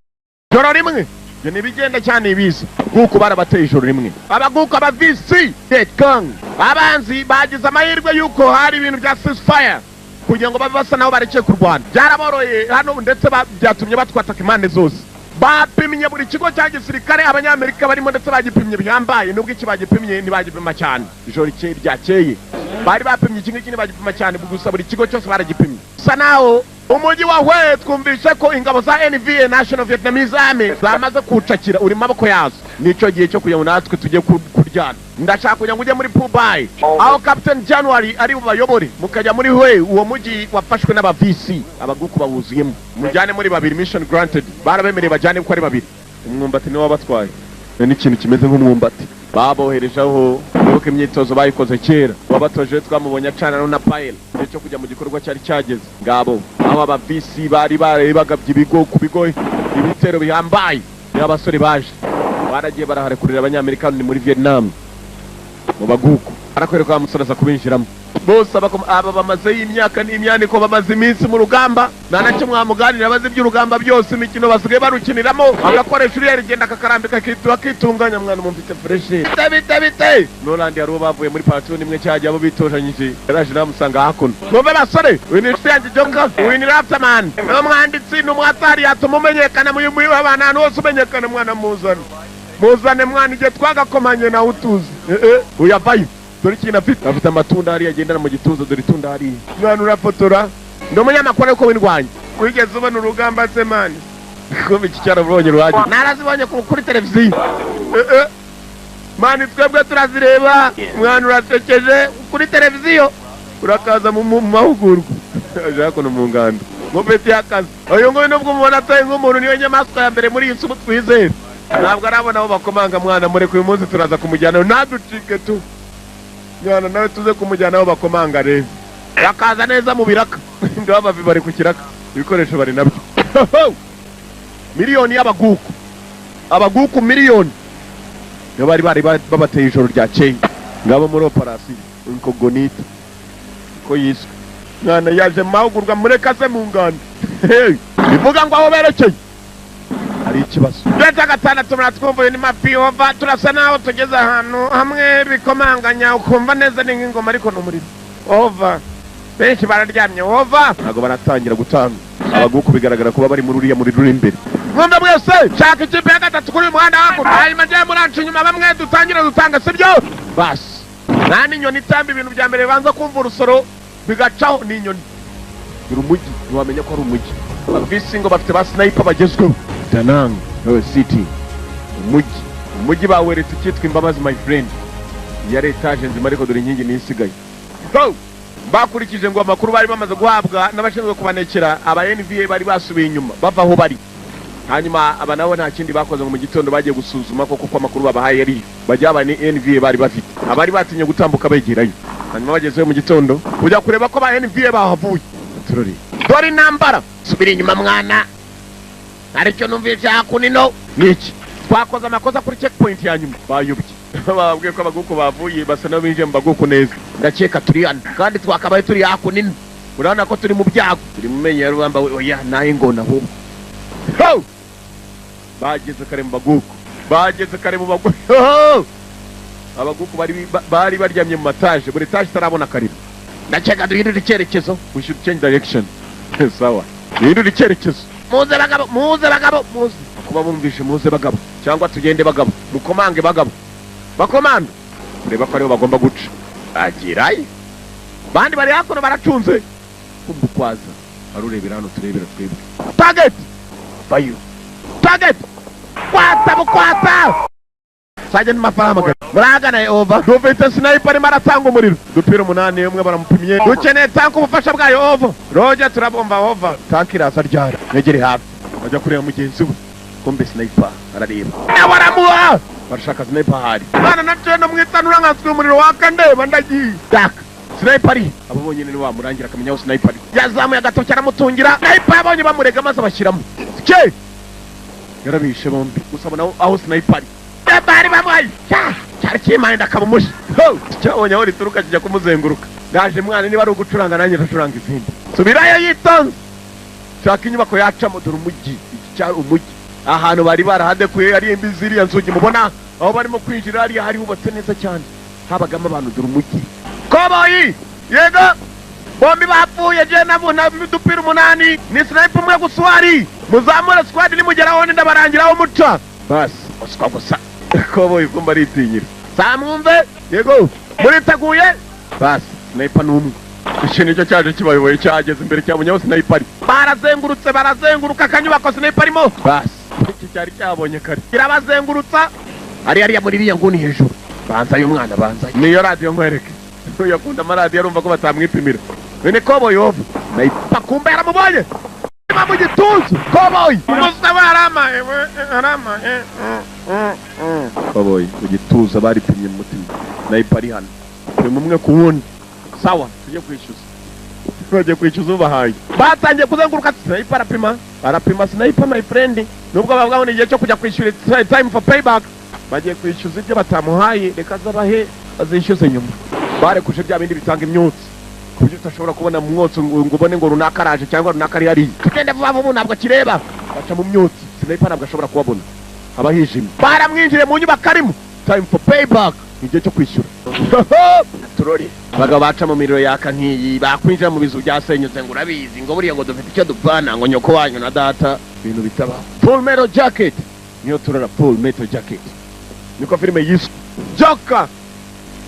joro rimwe. Ibyo ntibigenda cyane ibiza kuko barabateye ijoro rimwe abaguku aba VC Vietcong. Abanzi bagize amahirwe yuko hari ibintu bya ceasefire kugira ngo babe basa naho barekeye kurwana, byaraboroye hano ndetse byatumye batwataka impande zose. Bapimye buri kigo cya gisirikare abanyamerika barimo, ndetse bagipimye bihambaye. Nubwo iki bagipimye ntibagipima cyane, ijoro ryakeye bari bapimye iki ngiki ntibagipima cyane, gusa buri kigo cyose baragipimye. Bisa naho umujyi wa Hue twumvishe ko ingabo za NVA, National Vietnamese Army, zamaze kuwucakira, uri mu maboko yazo. Nicyo gihe cyo kugira ngo natwe tujye kuryana. Ndashaka kugira ngo ujye muri Phu Bai aho Captain January ari bubayobore, mukajya muri Hue, uwo mujyi wafashwe n'aba VC, abaguku bawuzuyemo. Mujyane muri babiri. Mission granted, barabemereye bajyane uko ari babiri. Umwumbati niwe wabatwaye n'ikintu kimeze nk'umwumbati babohereje aho. Mwibuke imyitozo bayikoze kera, wabatoje twamubonye acana na Pyle. Igihe cyo kujya mu gikorwa cyari cyageze. Ngabo aho aba VC bari bagabye ibigo ku bigo ibitero bihambaye. Niyo abasore baje baragiye baraharekurira abanyamerika. Ni muri Vietnam mu baguku, barakwereka wa musore aza kubinjiramo bose. Aba bamazeyo imyaka n'imyaniko, bamaze iminsi mu rugamba, nta na kimwe mwamuganira, bazi iby'urugamba byose. Imikino basigaye barukiniramo, agakoresha uriya rigenda akakarambika akitunganya. Mwana mumfite fresh bite bite bite. Noland hari uwo bavuye muri platoon imwe cyajya abo bitojanyije, yaraje namusanga hakuno. Mwumve basore, uyu ni inshuti yanjye Joker, uyu ni Raftaman, ni umwanditsi, ni umwatari yatuma umenyekana mu abantu ahantu hose umenyekana. Mwana muzane muzane mwana, igihe twagakomanye nawe utuzi. Uyavayo. Dore ikintu afite, afite amatunda hariya agendana mu gituza. Dore itunda hariya. Mwana, urafotora? Ndi umunyamakuru ariko w'indwanyi. Wigeze ubona urugamba se, man? Kumva iki cyarabonye ruhage, narazibonye kuri televiziyo. Man, twebwe turazireba. Mwana, urasekeje. Kuri televiziyo, urakaza mu mahugurwa aje hakuno mu ngando mufitiye akazi. Uyu nguyu, nubwo umubona atari nk'umuntu, niyo nyamaswa ya mbere muri iyi nsi ubu twizere. Ntabwo arabona aho bakomanga. Mwana, mureke, uyu munsi turaza kumujyana, ntaducike tu. Mwana, nawe tuze kumujyana aho bakomanga rero, bakaza neza mu biraka. Ngaho abavi bari ku kiraka, ibikoresho bari nabyo. Miliyoni y'abaguku, abaguku miliyoni nibo bari babateye ijoro ryakeye. Ngabo muri operasiyo incognito ko yiswe. Mwana yaje mu mahugurwa, mureka se mu ngando. Hey, bivuga ngo aho berekeye hari ikibazo. Leta gatandatu, muratwumva? Ni mapi, over. Turasa naho tugeze ahantu hamwe bikomanganya, ukumva neza ni nk'ingoma ariko ni umuriro, over. Benshi bararyamye, over. Ntabwo baratangira gutanga abaguku, bigaragara kuba bari muri uriya muriro uri imbere. Mwumva mwese, shaka ikipe ya gatatu kuri uyu muhanda hakuno, hanyuma njyewe muranca inyuma, bamwe dutangire dutanga, sibyo? Basi nta n'inyoni itamba. Ibintu bya mbere bibanza kumva urusoro bigacaho ni inyoni. Dore umujyi, ntiwamenya ko ari umujyi. Abavisi ngo bafite ba sniper bagezweho. Danang City, umujyi, umujyi baweretse icyitwa imbabazi, my friend. Yari etaje nzima, ariko dore inkingi niyo isigaye. Go! Bakurikije ngo amakuru bari bamaze guhabwa n'abashinzwe kubanekera, aba NVA bari basubiye inyuma bava aho bari. Hanyuma aba nabo nta kindi bakoze, ngo mu gitondo bagiye gusuzuma koko ko amakuru babahaye yari bajya. Aba ni NVA bari bafite abari batinye gutambuka begerayo. Hanyuma bagezeyo mu gitondo kujya kureba ko ba NVA bahavuye, turori dore intambara. Subira inyuma mwana, aricyo numvise hakunino niki. Twakoze amakosa kuri checkpoint ya nyuma, bayobye, bababwiye ko abaguku bavuye, basa n'abinjiye mu baguku neza. Ndakeka turi hano kandi twakabaye turi hakunino. Urabona ko turi mu byago, turi mu menyo ya rubamba. Oya, nayo ingona ahubwo. Ho! Bageze kare mu baguku, bageze kare mu baguku. Ho! Abaguku bari baryamye mu mataje, buri taje itarabona akariro. Ndakeka duhindura icyerekezo. We should change direction. Sawa, duhindura icyerekezo. Muze bagabo, muze bagabo, muze. Kuba bumvishe muze bagabo cyangwa tugende bagabo, mukomange bagabo, bakomanda kureba ko ariho bagomba guca. Agirayo bandi bari hakuno baracunze. Kumva ukwaza arurebera hano, turebera twebwe. Target bayo, target kwata bukwata. Sajya n'amafaranga muragana, over. Dufite sniper arimo aratanga umuriro, dupira umunani, umwe baramupimye. Dukeneye tank, ubufasha bwayo, over. Roger, turabumva, over. Tank iraza ryari? Negere hafi. Bajya kureba mugenzi we, kumbe sniper arareba nawe aramuha. Barashaka sniper ahari. Mwana, naciye no mu itanura nkanswe umuriro waka ndeba, ndagiye dak. Sniper ari abo bonyine ni wamurangira akamenya aho sniper ari. Yazamuye agatoki aramutungira. Sniper yabonye bamurega maze abashyiramo ke, yarabishe bombi. Gusa abona aho sniper ari, bari bamuhaye cyari kimpaye, ndakaba umushi cyabonye aho rituruka kijya kumuzenguruka. Ndaje mwana, niba ari ugucuranga nanjye ndacuranga izindi. Subirayo yitonze, shaka inyubako yacamo. Dore umujyi, iki cyari umujyi, ahantu bari barahadekuye ari imbi. Ziriya nzugi mubona aho barimo kwinjira hariya, hari hubatse neza cyane, habagamo abantu. Dore umujyi. Koboyi, yego, bombi bapfuye. Je nabona dupira umunani, ni sniper umwe gusa uhari. Muzamure squad, nimugeraho ndabarangiraho muca. Basi uswa gusa koboyi kumba aritinyira. Samwumve, yego, muriteguye? Basi sniper ni umwe. Iki nicyo cyaje kibayoboye, cyageze imbere cyabonye aho sniper ari. Barazengurutse, barazenguruka akanyubako sniper arimo. Basi iki cyari cyabonye kare kirabazengurutsa. Ari hariya muri iriya nguni hejuru. Banza y'umwana, banza niyo radiyo nkwereke. Uyu akunda amaradiyo, arumva ko batamwipimira. Ni koboyi, over. Sniper kumbe yaramubonye mu gituza. Koboyi umusaba aramaye, aramaye. Koboyi mu gituza, baripimye mu mutima. Sniper ari hano, pima umwe ku wundi. Sawa, tujye kwishyuza. Bagiye kwishyuza ubahaye, batangiye kuzenguruka. Sniper arapima, arapima sniper, my friend. Nubwo bavuga ngo ni igihe cyo kujya kwishyura, time for payback. Bagiye kwishyuza ibyo batamuhaye, reka azabahe azishyuze nyuma. Barekuje bya bindi bitanga imyotsi, ku buryo udashobora kubona mu mwotsi ngo ubone ngo runaka araje cyangwa runaka ari hariya. Tugende vuba vuba, ntabwo akireba. Baca mu myotsi, sniper ntabwo ashobora kubabona, haba hijimye. Baramwinjiriye mu nyubako arimo. Time for payback, ni igihe cyo kwishyura. Turori abagabo baca mu miriro yaka nk'iyi, bakwinjira mu bizu byasenyutse ngo urabizi, ngo buriya ngo dufite icyo dupfana, ngo nyoko wanyu na data, ibintu bitabaho. Full Metal Jacket niyo turara. Full Metal Jacket niko filime yiswe. Joker.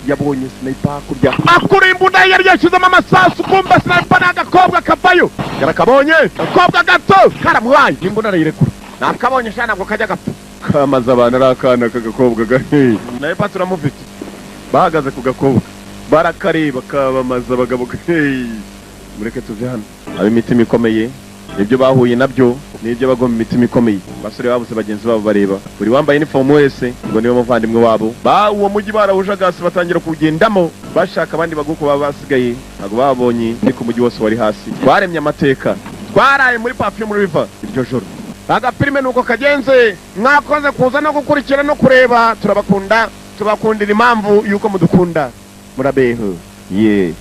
Yabonye sniper hakurya, akura imbunda ye yari yashyizemo amasasu. Kumva sniper ni agakobwa kavayo, yarakabonye agakobwa gato karamuhaye imbunda, arayirekura. Nakabonye sha, ntabwo kajya gapfa, kamaze abantu ari akana k'agakobwa gahe. Sniper turamufite. Bahagaze ku gakobwa barakareba, kabamaza abagabo. Hey, mureke tuve hano. Ab'imitima ikomeye, ibyo bahuye nabyo nibyo bagomba. Imitima ikomeye, abasore babuze bagenzi babo, bareba buri wambaye inifomu wese ngo niwe muvandimwe wabo. Ba uwo mujyi barawujagasi, batangira kuwugendamo bashaka abandi baguko baba basigaye. Ntabwo babonye, ariko umujyi wose wari hasi. Twaremye amateka, twaraye muri Perfume River iryo joro. Agafilime nuko kagenze. Mwakoze kuza no gukurikira no kureba. Turabakunda, tubakundira impamvu yuko mudukunda. Murabeho ye.